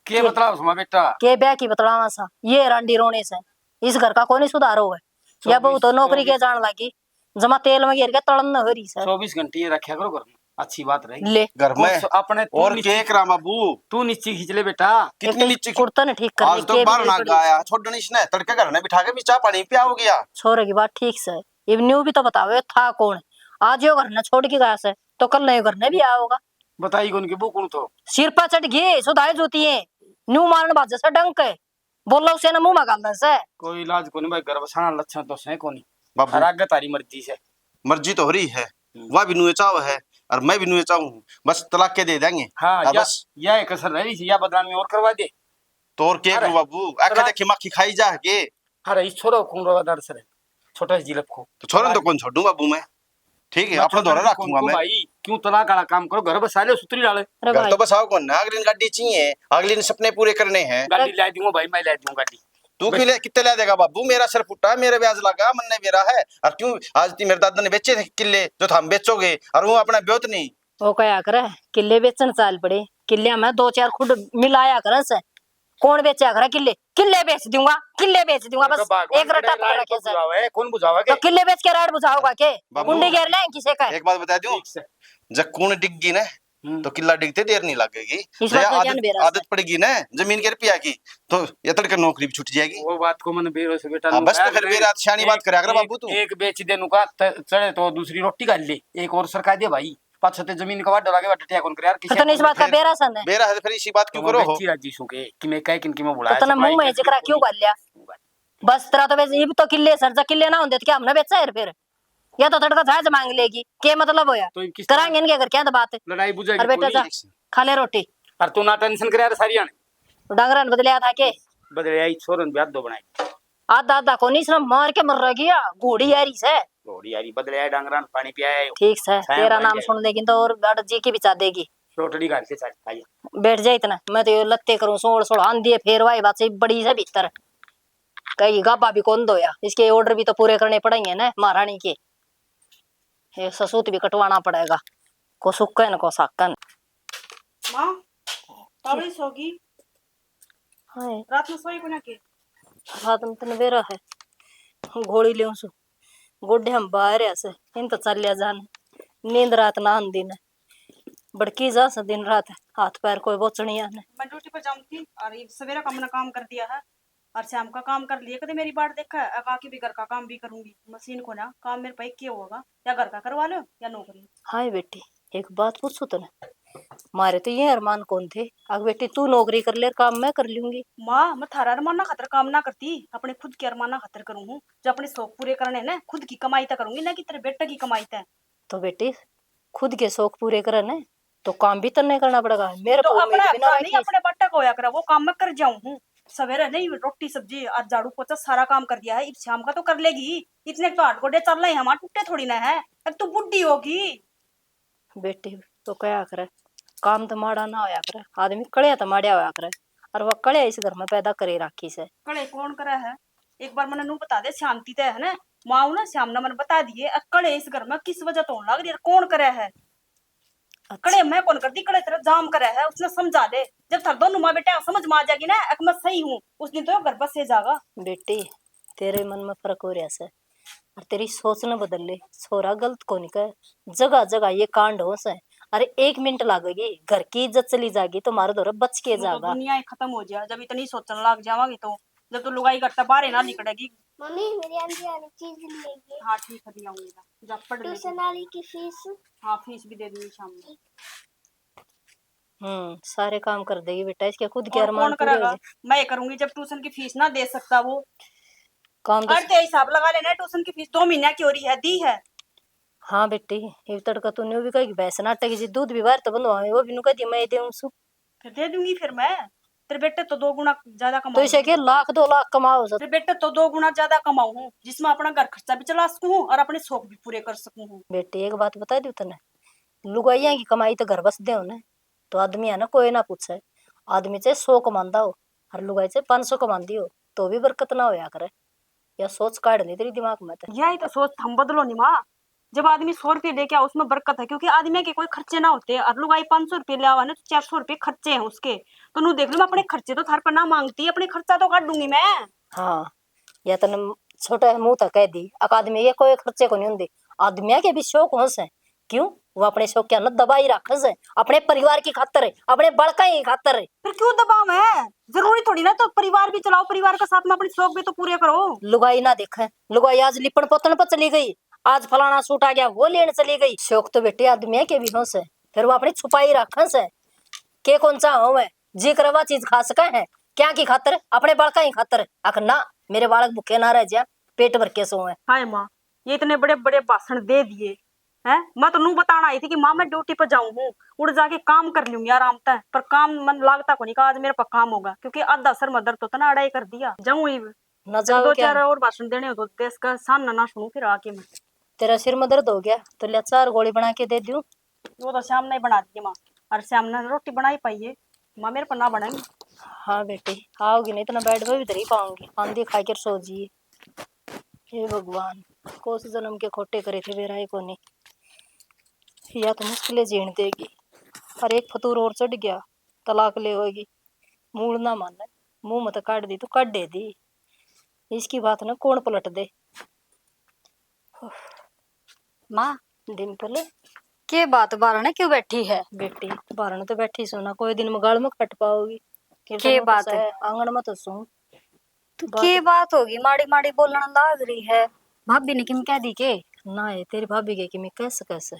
के बतलाओ समा बेटा? के ब्याह की बतलावा सा, ये रांडी रोने से, इस घर का कोनी सुधार होवे। या बहू तो नौकरी के जान लागी, जमा तेल में घेर के तड़न न हो रही सै। चौबीस घंटे ये रखा करो घर में, अच्छी बात रहेगी। ले। घर में और अपने तू और नीचे केक राम बाबू। तू नीचे खींच ले बेटा। कितनी एक नीचे खींच? कुर्ता ने ठीक कर आज ले, तो के बाहर भी ना गया, छोड़नी इसने तड़के घर ने बिठा के भी चाय पानी पिया हो गया। छोरे की बात ठीक सै, इब न्यू भी तो बताओ, ये था कौन? आज यो घर ने छोड़ के गया सै, तो कल नए घर ने भी आओगा। बताई कौन की वो कौन थो? सिर पर चढ़ गए, सुधाए जूती है, न्यू मारन बाजे से डंक है। बोला उसे ना मुंह में गाल दे से। कोई इलाज कोनी भाई, घर बसाना लक्षण तो से कोनी। बाबू। और आगे तारी मर्जी से। मर्जी तो हो रही है, हम्म। वह भी नुए चाव है और मैं भी नुए चाहूँ हूँ, बस तलाक के दे देंगे। हाँ, और या, बस। या एक कसर रह रही थी, या बदनामी और करवा दे। तो और के अरे, करूँ बाबू, आखे तलाक देखी माखी खाई जा के। अरे, इस छोरो कौन रोवादार सर है, छोटा सा जिलप को। तो छोरन तो कौन छोड़ूं बाबू मैं, ठीक है, अपना धोरा रखूंगा मैं। भाई, क्यों तलाक वाला काम करो, घर बसा ले, सुतरी डाले। अरे घर भाई। तो बसाओ कौन ना, अगली ने गाड़ी चाहिए, अगली ने सपने पूरे करने हैं। गाड़ी ला दूंगा भाई, मैं ला दूंगा गाड़ी। तू क्यों ले, कितने ला देगा बाबू? मेरा सिर फुटा, मेरे ब्याज लगा, मन ने मेरा है। और क्यों आज ती मेरे दादा ने बेचे थे किले, जो था हम बेचोगे, और वो अपना ब्योत नहीं। वो कहा करे, किले बेचन चाल पड़े, किले में दो चार खुड मिलाया करे से। कौन बेचा करे किले? किले बेच दूंगा, किले बेच दूंगा, बस एक रट्टा पकड़ रखे सर। कौन बुझावा के? तो किले बेच के राड बुझाओगा के? बाबू, कुंडी घेर ले किसे का? एक बात बता दूं, ठीक से। जब कूण डिग्गी ना, हम्म। तो किला डिगते देर नहीं लगेगी। इस बात का आदत, ध्यान बेरा आदत पड़ेगी ना जमीन के रुपया की, तो ये तड़के नौकरी भी छूट जाएगी। वो बात को मन बेरो से बेटा हाँ, बस तो फिर बेरा सियानी बात करया कर बाबू तू। एक बेच देनु का चढ़े तो दूसरी रोटी खा ले, एक और सरका दे भाई। पाछे ते जमीन का वाढो लागे, वाढो ठिया कौन करे यार, किसी तो तने इस बात का बेरा सन है। बेरा है, तो फिर इसी बात क्यों करो हो? राजी सु के कि मैं कह किन की मैं बुलाया तो तने मुंह में जिक्रा क्यों कर लिया? बस तेरा तो वैसे इब तो किले सर, जा किले ना होंदे तो क्या हमने बेचा है फिर? या तो तड़का जायज मांग लेगी, के मतलब होया? तो इब किस करांगे इनके घर क्या तो बात है? लड़ाई बुझेगी और बेटा पूरी। जा, खा ले रोटी। और तू ना टेंशन करे यार सारी आने। डांगरा ने बदलिया था के? बदलिया ही छोरन ब्याह दो बनाई। आधा आधा कोनी, इसने मार के मर रह गया, घोड़ी आ रही से। घोड़ी आ रही, बदलिया डांगरा ने पानी पियाया है। ठीक से, तेरा नाम सुन लेगी तो और गाड़ जी की बिचा देगी। रोटड़ी घाल के चल, आइए। बैठ जा इतना, मैं तो यो लत्ते करूं, सोल सोल आंधी है, फेर वाई बात से बड़ी से भीतर। कहेगी गाबा भी कौन धोया, इसके order भी तो पूरे करने पड़ेंगे ना महारानी के। ये ससूत भी कटवाना पड़ेगा, को सुक्कन को साकन। माँ, तावड़ी सोगी? हाय। रात में सोई कोना के? रात में तने बेरा है, गोली लेऊं सु, गोड्डे हम बाहर है से, इन तो चल लिया जान, नींद रात ना आंदी ने, बड़की जा से दिन रात, हाथ पैर कोई बोचनी आने। मैं ड्यूटी पर जाऊंगी और ये सवेरा का मैंने काम कर दिया है। और शाम का काम कर लिए, कदे मेरी बाट देखा है, अब आके भी घर का काम भी करूंगी। मशीन को ना काम मेरे पे के होगा, या घर का करवा लो या नौकरी। हाय बेटी, एक बात पूछूं तने, मारे तो ये अरमान कौन थे। अग बेटी, तू नौकरी कर ले, काम मैं कर लूंगी। माँ, मैं थारा अरमाना खातर काम ना करती, अपने खुद के अरमाना खातर करूँ हूँ। जो अपने शौक पूरे करने हैं ना, खुद की कमाई तै करूंगी, ना कि तेरे बेटे की कमाई तै। तो बेटी, खुद के शौक पूरे करे ना, तो काम भी तन्ने करना पड़ेगा। मेरे तो अपना बिना नहीं, अपने बाटा का होया करे, वो काम मैं कर जाऊं हूँ। सवेरे नहीं, रोटी सब्जी और झाड़ू पोछा सारा काम कर दिया है, इब शाम का तो कर लेगी। इतने तो हाथ गोडे चल रहे हैं हमारे, टूटे थोड़ी ना है। अब तू बुढ़ी होगी। बेटी तो कहा करे, काम तो माड़ा ना होया करे, आदमी कड़िया तो माड़िया होया करे, और वह कड़िया इस घर में पैदा करे राखी से। कड़े कौन करे है? एक बार मने नू बता दे, शांति ते है ना, माँ ना श्याम ने मन बता दिए, अकड़े इस घर में किस वजह तो होने लग रही है, कौन करे है? अच्छा। कड़े मैं कौन करती, कड़े तेरा जाम करे है, उसने समझा दे। जब थार दोनों माँ बेटे समझ में आ जाएगी ना, अक मैं सही हूँ, उस दिन तो घर बसे जागा। बेटी, तेरे मन में फर्क हो रहा से, और तेरी सोच न बदल ले। छोरा गलत कोनी कह, जगह जगह ये कांड हो से। अरे, एक मिनट लागेगी, घर की इज्जत चली जाएगी तो मारे धोरे बच के वो तो जागा। दुनिया ही खत्म हो जाए जब इतनी सोचने लग जावांगी तो, जब तो लुगाई घर से बाहर ही ना निकलेगी। मम्मी, मेरी आंधी आने चीज ले आइए। हाँ, ठीक है, ले आऊंगी मैं। जा पढ़ ले ट्यूशन तू। वाली की फीस। हाँ, फीस भी दे दूंगी शाम में। हम्म, सारे काम कर देगी बेटा, इसके खुद के और अरमान कौन पूरे हो करेगा? जाए। मैं ही करूंगी जब ट्यूशन की फीस ना दे सकता वो। काम तो और ते हिसाब लगा लेना, ट्यूशन की फीस दो महीने की हो रही है, दी है? हाँ बेटी, ये तड़का तूने भी कही कि भैंस नाटक जी, दूध भी बाहर तो बंधवा, वो भी नु कह दी मैं देऊं सु। फिर दे दूंगी फिर मैं। तेरे बेटे तो दो गुना ज्यादा तो कमाऊं इसे हूँ। के लाख दो लाख कमाओ सर। तेरे बेटे तो दो गुना ज्यादा कमाऊं हूँ, जिसमें अपना घर खर्चा भी चला सकूं हूँ और अपने शौक भी पूरे कर सकूं हूँ। बेटी, एक बात बता दूं तने, लुगाइयां की कमाई तो घर बसदे हो ना, तो आदमी है ना, कोई ना पूछे। आदमी चाहे सौ कमांदा हो और लुगाई चाहे पाँच सौ कमांदी हो, तो भी बरकत ना होया करे। या सोच काढ़ ली तेरी दिमाग में तो। यही तो सोच थम बदलो नी माँ। जब आदमी सौ रुपये लेके आओ, उसमें बरकत है, क्योंकि आदमी के कोई खर्चे ना होते। और लुगाई पाँच सौ रुपये ले आवा ना, तो चार सौ रुपये खर्चे हैं उसके। तो नू देख लो, मैं अपने खर्चे तो थार पर ना मांगती, अपने खर्चा तो काट दूंगी मैं। हाँ, या तने छोटा मुंह तो कह दी, अक आदमी के कोई खर्चे को नहीं होंदे। आदमिया के भी शौक हो से, क्यों? वो अपने शौक क्या न दबाई रखे से, अपने परिवार की खातर, अपने बड़का की खातर। फिर क्यों दबावे? जरूरी थोड़ी ना तो परिवार भी चलाओ, परिवार के साथ में अपने शौक भी तो पूरे करो। लुगाई ना देखे, लुगाई आज लिपण पोतण पर चली गई, आज फलाना सूट आ गया, वो लेने चली गई। शौक तो बेटे आदमी के भी हो से, फिर वो अपनी छुपाई रखे से। के कौन सा हो है, जी करे वा चीज खा सके है, क्या की खातर? अपने बालका की खातर। अक ना, मेरे बालक भूखे ना रह जा, पेट भर के सोवे। हाय माँ, ये इतने बड़े बड़े भाषण दे दिए हैं। मैं तो नू बताना आई थी कि माँ, मैं ड्यूटी पर जाऊं हूँ, उड़ जाके काम कर लूंगी आराम तै, पर काम मन लागता को नहीं, आज मेरे पर काम होगा, क्योंकि आधा सर में दर्द होता ना, अड़ाई कर दिया। जाऊं ही ना जाओ दो क्या? चार और भाषण देने हो तो देश का सामना ना सुनूं फिर आके मैं। तेरा सिर में दर्द हो गया तो ले, चार गोली बना के दे दूं। वो तो श्याम ने ही बना दिए माँ, और श्याम ने रोटी बनाई पाई है माँ, मेरे पर ना बनाई। हाँ बेटी, आओगी नहीं इतना बेड में भी धरी पाऊंगी, आंधी खा के सो जी। हे भगवान, कोस जन्म के खोटे करे थे, बेरा ही कोनी। या तो मुश्किलें झेल देगी। और एक फतूर और चढ़ गया, तलाक ले होगी। मूल ना माने, मुंह में तो काट दी तो काट दे दी। इसकी बात ना कौन पलट दे। माँ, डिम्पल, के बात बारण क्यों बैठी है? बेटी, बारण तो बैठी सो ना, कोई दिन में गाल में कट पाओगी। के बात है? आंगन में तो सो। तो के बात होगी, माड़ी माड़ी बोलण लाग रही है? भाभी ने किम कह दी के? ना है, तेरी भाभी के किम कैसे कैसे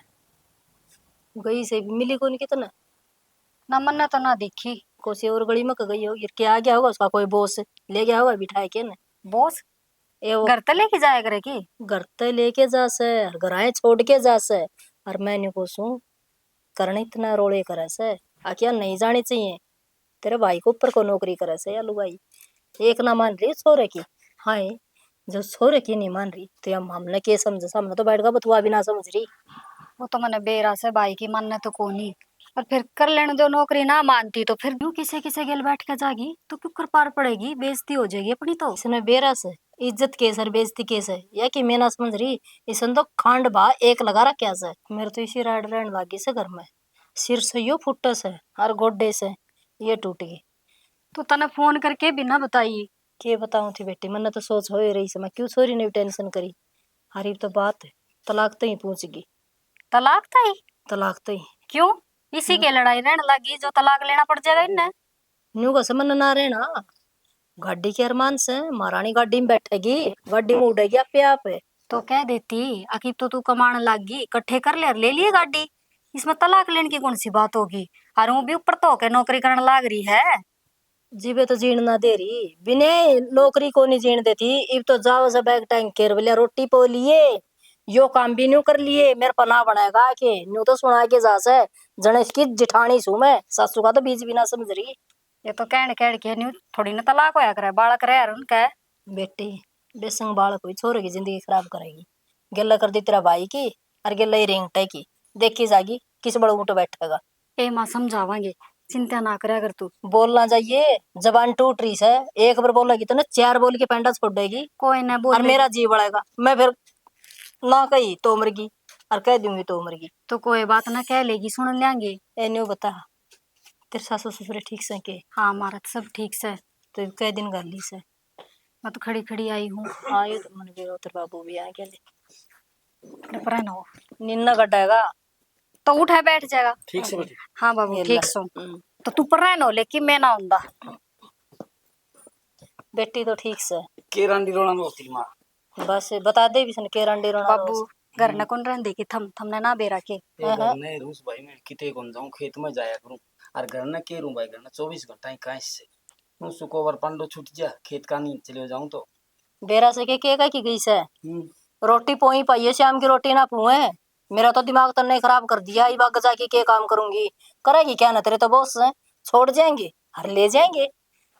गई से भी मिली कोनी कितने। ना मन्ने तो ना देखी। कोसी और गली में क गई होगी, के आ गया होगा उसका कोई बॉस, ले गया होगा बिठा के ने। बॉस? ए वो घर ते लेके जाया करे की? घर ते लेके जा से, और घराए छोड़ के जा से। और मैं न्यू को सूं, करण इतना रोले करे से, आ क्या नहीं जानी चाहिए? तेरे भाई को ऊपर को नौकरी करे से या लुगाई? एक ना मान रही छोरे की। हाँ, जो छोरे की नहीं मान रही तो या हमने के समझे? सामने तो बैठ का बतुआ भी ना समझ रही। वो तो मने बेरा से भाई की मानने तो कोनी, पर फिर कर लेने दो, नौकरी ना मानती तो फिर क्यों किसे किसे गेल बैठ के जागी, तो क्यों कर पार पड़ेगी, बेइज्जती हो जाएगी अपनी तो। इसने बेरा से इज्जत के सर, बेइज्जती के से, या कि मैं ना समझ रही। इसने तो खांड भा एक लगा रखा से। मेरे तो इसी राड रहन लागी से घर में। सिर से यो फुटे से और गोडे से ये टूट गई। तो तने फोन करके भी ना बताई। के बताऊं थी बेटी, मन्ने तो सोच हो ही रही से, मैं क्यों छोरी ने भी टेंशन करी। हरीब तो बात है, तलाक तो ही पहुंच गई। तलाक तो ही? तलाक तो ही। क्यों? इसी के लड़ाई रहने लगी जो तलाक लेना पड़ जाएगा इन्हें? न्यू का समझ ना रहना। गाड़ी के अरमान से, महारानी गाड़ी में बैठेगी, गाड़ी में उड़ेगी आपे आप। तो कह देती, आखिर तो तू कमाने लाग गई, इकट्ठे कर ले और ले लिए गाड़ी। इसमें तलाक लेने की कौन सी बात होगी? और वो भी ऊपर तो होके नौकरी करने लाग रही है। जीवे तो जीण ना दे रही, बिने नौकरी को नहीं जीण देती। इब तो जाओ से बैग टांग के बोलिया, रोटी पो लिए, यो काम भी न्यू कर लिए, मेरे पर ना बनाएगा के, न्यू तो सुना के जा से, जने इसकी जिठानी सू मैं, सासू का तो बीज भी ना समझ रही। ये तो कहण कहण के न्यू थोड़ी ना तलाक होया करे, बालक रह उनके। बेटी, बेसंग बालक हुई, छोरे की जिंदगी खराब करेगी। गेला कर दी तेरा भाई की, और गेला ही रेंगटे की। देखी जागी किस बड़े ऊँट बैठेगा। ए माँ, समझावांगे। चिंता ना करया कर तू। बोलना चाहिए, जबान टूट रही से, एक बार बोलेगी तो ना चार बोल के पेंडा छोड़ेगी। कोई ना बोल। और मेरा जी बढ़ेगा, मैं फिर ना कही तो मरगी, और कह दूंगी तो मरगी। तो कोई बात ना, कह लेगी, सुन लेंगे। ए न्यू बता, तेरे सासू ससुरे ठीक से के? हाँ, हमारा तो सब ठीक से। तो कह दिन गाली से? मैं तो खड़ी खड़ी आई हूँ। हाँ, ये तो मन भी तेरे बाबू भी आ गया ले। पर ना हो। निन्ना कटेगा। तो उठा बैठ जाएगा। ठीक से बेटी। हाँ बाबू, ये ठीक ले। सो। हम्म। तो तू पर ना हो, लेकिन मैं ना होंदा। बेटी तो ठीक से। के रांडी रोना होती माँ। बस बता दे भी सन के रांडी रोना बाबू, रोज। घर न हम्म। कौन रहंदे कि थम, थमने ना बेरा के? ए हाँ, घर हाँ। ने रूस भाई, मैं किते कौन जाऊं, खेत में जाया करूं। और घर न के रूं भाई, घर न चौबीस घंटा ही कांस से। हूँ सुकोवर पांडो छूट जा, खेत का नींद चले जाऊं तो। बेरा से के, के कह की गई से? हम्म। रोटी पोई पाइए, शाम की रोटी ना पुए। मेरा तो दिमाग तन्ने खराब कर दिया, इब आगे जाके के काम करूंगी? करेगी क्या ना, तेरे तो बॉस हैं, छोड़ जाएंगे, हर ले जाएंगे।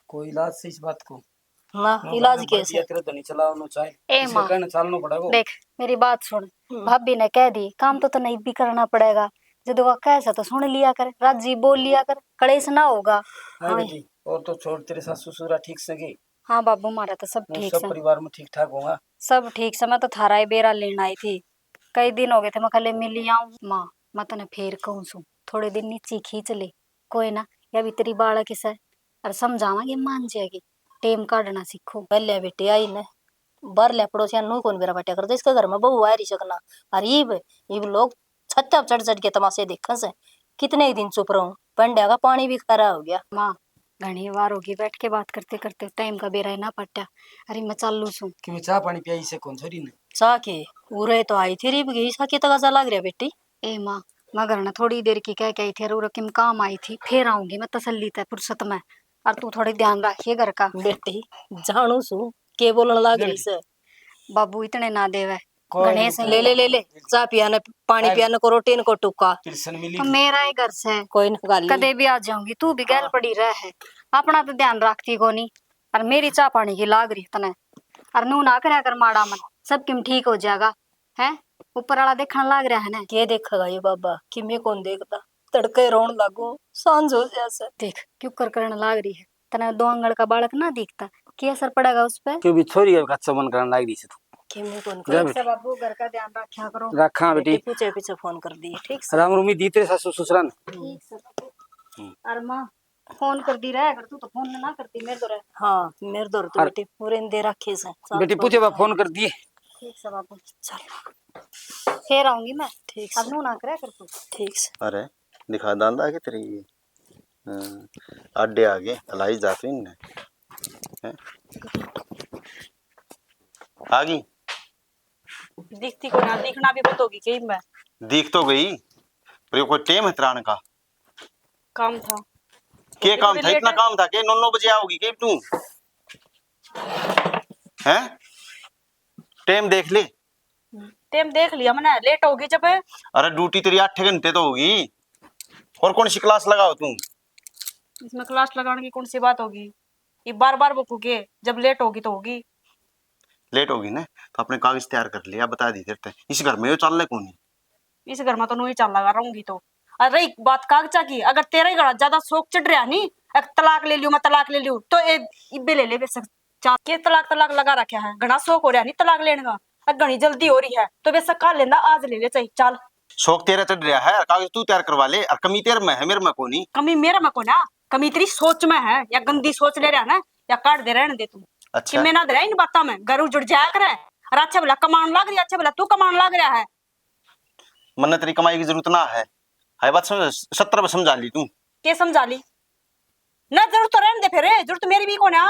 कोई इलाज से इस बात को? ना, नो इलाज भाई, कैसे? बढ़िया तेरे धनी चलाओ, नो चाहे। ए इसका माँ, कहना चालनो पड़ेगा। देख, मेरी बात सुन। हम्म। भाभी ने कह दी, काम तो तन्ने इब भी करना पड़ेगा। जब वो कह से तो सुन लिया कर, राजी बोल लिया कर, कलेश ना होगा। हाँ हाँ। बेटी, और तो छोड़, तेरे सासू ससुरा ठीक से गए? हाँ बाबू, हमारा तो सब वो ठीक सब से। परिवार में ठीक ठाक होगा? सब ठीक से। मैं तो थारा ही बेरा लेन आई थी, कई दिन हो गए थे, मैं कह ले मिल आऊं। माँ, मैं तने फेर कहूं सू, थोड़े दिन नीचे खींच ले। कोई ना, या भी तेरी बालक से, और समझावांगे, मान जाएगी। टेम काढ़ना सीखो। पहले बेटी आई ने, बाहर ले पड़ोसियां नू कौन बेरा बाटिया करता, इसके घर में बहू आ रही सकना। और इब, इब लोग छत्ता पे चढ़ चढ़ के तमाशे देखे से। कितने ही दिन चुप रहूं, पंड्या का पानी भी खारा हो गया। माँ, घणी बार होगी बैठ के बात करते करते टाइम का बेरा ही ना पाट्या। अरे मैं चालू सूं। कि मैं चाह पानी पियाई से कौन छोरी ने? चाह के? उरे तो आई थी, रिब गई सा, कितना जा लाग रहा बेटी? ए माँ, मैं घर ना थोड़ी देर की कह के आई थी, अरे उरे किम काम आई थी, फिर आऊंगी मैं तसल्ली ते फुर्सत में। और तू थोड़ी ध्यान रखिए घर का। बेटी, जानू सू, के बोलण लाग ले रही बेटी। से? बाबू इतने ना देवे, कोई घणे नहीं, से ले, ले, ले, ले, चाह पियाने, पानी अरे। पियाने को रोटी को टुक्का। तिलसन मिली तो थी। मेरा ही घर से कोई ना गाली। कदे भी आ जाऊंगी, तू भी गैल हाँ। पड़ी रह है। अपना तो ध्यान रखती कोनी, और मेरी चाह पानी की लाग रही तने। और नू ना करया कर माड़ा मन, सब किम ठीक हो जाएगा। हैं? ऊपर वाला देखण लाग रहा है ना। के देखेगा ये बाबा, किमे कौन देखता? तड़के रोण लागो, सांझ हो जा से। देख, क्यों कर करण लाग रही है। तने दो आंगल का बालक ना दिखता, के असर पड़ेगा उस पे? क्यों भी छोरी है, कच्चा मन करण लाग रही से तू। किमे कौन जा कर बेटी। अच्छा बाबू, घर का ध्यान रखा करो। रखा बेटी। बेटी, पीछे पीछे फोन कर दिए, ठीक से? राम रूमी दी तेरे सासू ससुरा ने। ठीक से बाबू। हम्म। और माँ, फोन कर दी रहे, अगर तू तो फोन ना करती, मेरे दो रहे। हाँ, मेरे दो तो और बेटी पूरे दे रखे से, साथ बेटी, में पूछे बा, फोन कर दिए। ठीक से बाबू। चल। फिर आऊंगी मैं। ठीक अब से। नू ना करे कर तू। ठीक से। अरे, दिखा दांदा के तेरी ये, हाँ, आडे आ गए, हलाई जात इनने। हैं? आ गई? दिखती को ना, दिखना भी बंद होगी कहीं मैं। दिख तो गई, पर ये कोई टेम है त्राण का? काम था। के काम था? इतना काम था के नौ नौ बजे आओगी के तू? हैं? टाइम देख ले। टाइम देख लिया मैंने, लेट होगी जब। अरे ड्यूटी तेरी आठ घंटे तो होगी। और कौन सी क्लास लगाओ तू? इसमें क्लास लगाने की कौन सी बात होगी? ये बार बार बकूगे, जब लेट होगी तो होगी। लेट होगी ना तो अपने कागज तैयार कर लिया, बता दी तेरे ते। इस घर में यो चालने कोनी। इस घर में तो नू ही चाल लगा रहूंगी तो। और रही बात कागजा की, अगर तेरा ही घना ज्यादा शौक चढ़ रहा नी, एक तलाक ले लियो, मैं तलाक ले लियो, तो ए, इब्बे ले ले बेशक। चा-, के तलाक, तलाक लगा रखा है, घना शौक हो रहा नी तलाक लेने का, और घनी जल्दी हो रही है, तो बेशक कल लेंदा, आज ले ले चाहे, चल। शौक तेरा चढ़ रहा है, कागज तू तैयार करवा ले, और कमी तेरे में है, मेरे में कोनी। कमी मेरे में कोना, कमी तेरी सोच में है, या गंदी सोच ले रहा ना, या काट दे, रहने दे तू। अच्छा। कि मैं ना दे रहा इन बातों में, घर उजड़ जाया करे, और अच्छा भला कमान लाग रही, अच्छा भला तू कमान लाग रहा है। मन्ने तेरी कमाई की जरूरत ना है। हाय बात समझ, सत्तर बार समझा ली तू। के समझा ली? ना जरूरत तो रहने दे फिर, जरूरत मेरी भी कोना।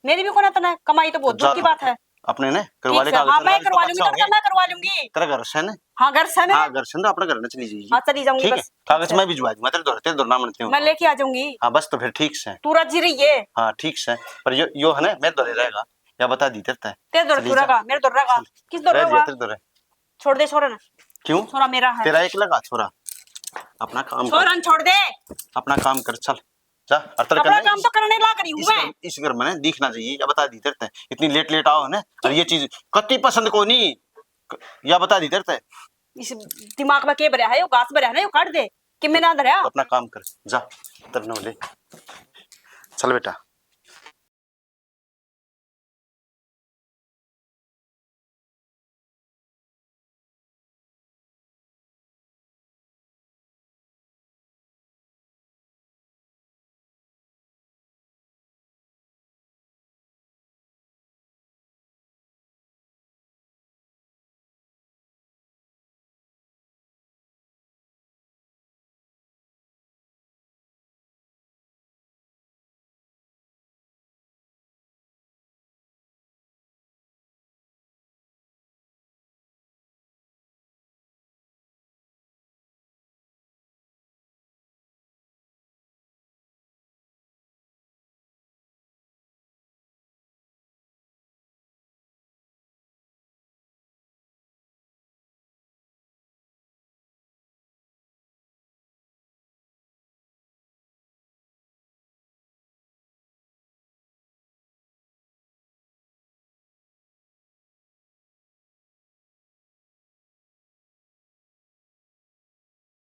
मेरी भी कोना तने, कमाई तो बहुत दूर की बात है। अपने ने करवा ले कागज, हाँ, मैं करवा लूंगी, तेरा मैं करवा लूंगी। तेरा घर से ना? हाँ, घर से ना। हाँ, घर से ना, अपने घर में चली जाइए। हाँ, चली जाऊंगी ठीक है? कागज मैं भिजवा दूंगा, तेरे दौरे, तेरे दौरे ना मनते हो। मैं लेके आ जाऊंगी। हाँ, बस तो फिर ठीक से। तू राजी रहिए। हाँ, ठीक से। पर यो, यो है ना, मेरे दौरे रहेगा। या बता दी तेरे ते। तेरे दौरे रहेगा, मेरे दौरे रहेगा। किस दौरे रहेगा? तेरे दौरे। छोड़ दे छोरा ना। क्यों? छोरा मेरा है। तेरा एक लगा छोरा। अपना काम कर। छोरा छोड़ दे। अपना काम कर, चल। जा, और तेरे अपना काम तो करने लाग रही हूँ मैं। इस घर में ना दिखना चाहिए, या बता दी तेरे ते। इतनी लेट लेट आओ ना, और ये चीज कति पसंद को नहीं, या बता दी तेरे ते। इस दिमाग में के भरया है, यो घास भरया है ना, यो काट दे। कि मैं ना धरया? अपना काम कर, जा। तब न ले। चल बेटा।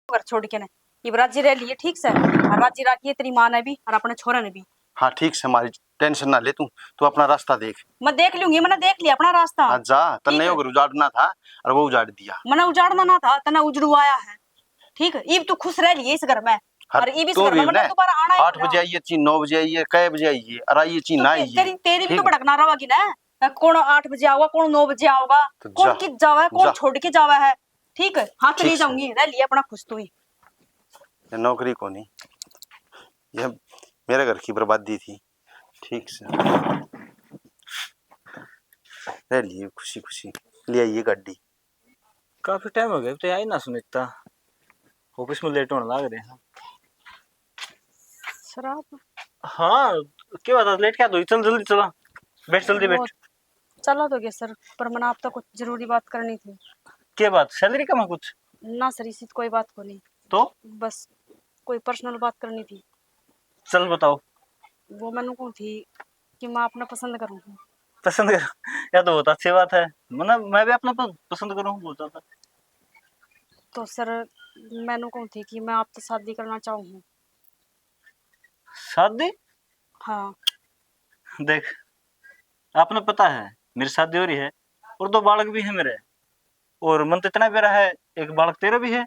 घर छोड़ के ने, इब राजी रह लिए, ठीक से? और राजी राखिए तेरी माँ ने भी और अपने छोरे ने भी। हाँ, ठीक से, हमारी टेंशन ना ले तू, तू अपना रास्ता देख। मैं देख लूंगी, मैंने देख लिया अपना रास्ता। हाँ, जा, तन्ने ठीक है। यो घर उजाड़ना था और वो उजाड़ दिया। मैंने उजाड़ना ना था, तन्ने उजड़ू आया है। ठीक है, इब तू खुश रह लिए इस घर में। हर और इब इस तू घर भी में ना, मैंने दोबारा आना ही आठ नहीं बजे ना। आइए ची, नौ बजे आइए, कै बजे आइए, और आइए ची तो ना ते-, आइए। तेरी, तेरी भी तो ठीक है। भड़कना रहेगी ना। अ, कौन आठ बजे आओगा, कौन नौ बजे आओगा, तो कौन जा, कित जावा है, कौन जा। छोड़ के जावा है। ठीक है, हाँ, ठीक चली से। जाऊंगी, रह लिया अपना खुश तू ही। ये नौकरी कोनी, ये मेरे घर की बर्बादी थी। ठीक से रह लिए खुशी खुशी, ले आइए गाड़ी। काफी टाइम हो गया, तो आई ना सुनीता, ऑफिस में लेट होने लग रहे हैं। शराब? हाँ, क्या बात है, लेट क्या हुई? चल जल्दी चला, बैठ जल्दी बैठ। वो चला तो गया सर, पर मैंने आप तो कुछ जरूरी बात करनी थी। क्या बात, सैलरी का मैं कुछ? ना सर, इसी तो कोई बात को नहीं। तो? बस कोई पर्सनल बात करनी थी। चल बताओ। वो मैंने कहूँ थी कि मैं आपने पसंद करूँ हूँ। पसंद कर? यह तो बहुत अच्छी बात है। मतलब मैं भी अपना प-, पसंद करूँ हूँ बहुत ज्यादा। तो सर, मैंने कहूँ थी कि मैं आपसे शादी करना चाहूँ हूँ। शादी? हाँ। देख, आपने पता है मेरी शादी हो रही है और दो बालक भी हैं मेरे, और मन तो इतना बेरा है, एक बालक तेरा भी है।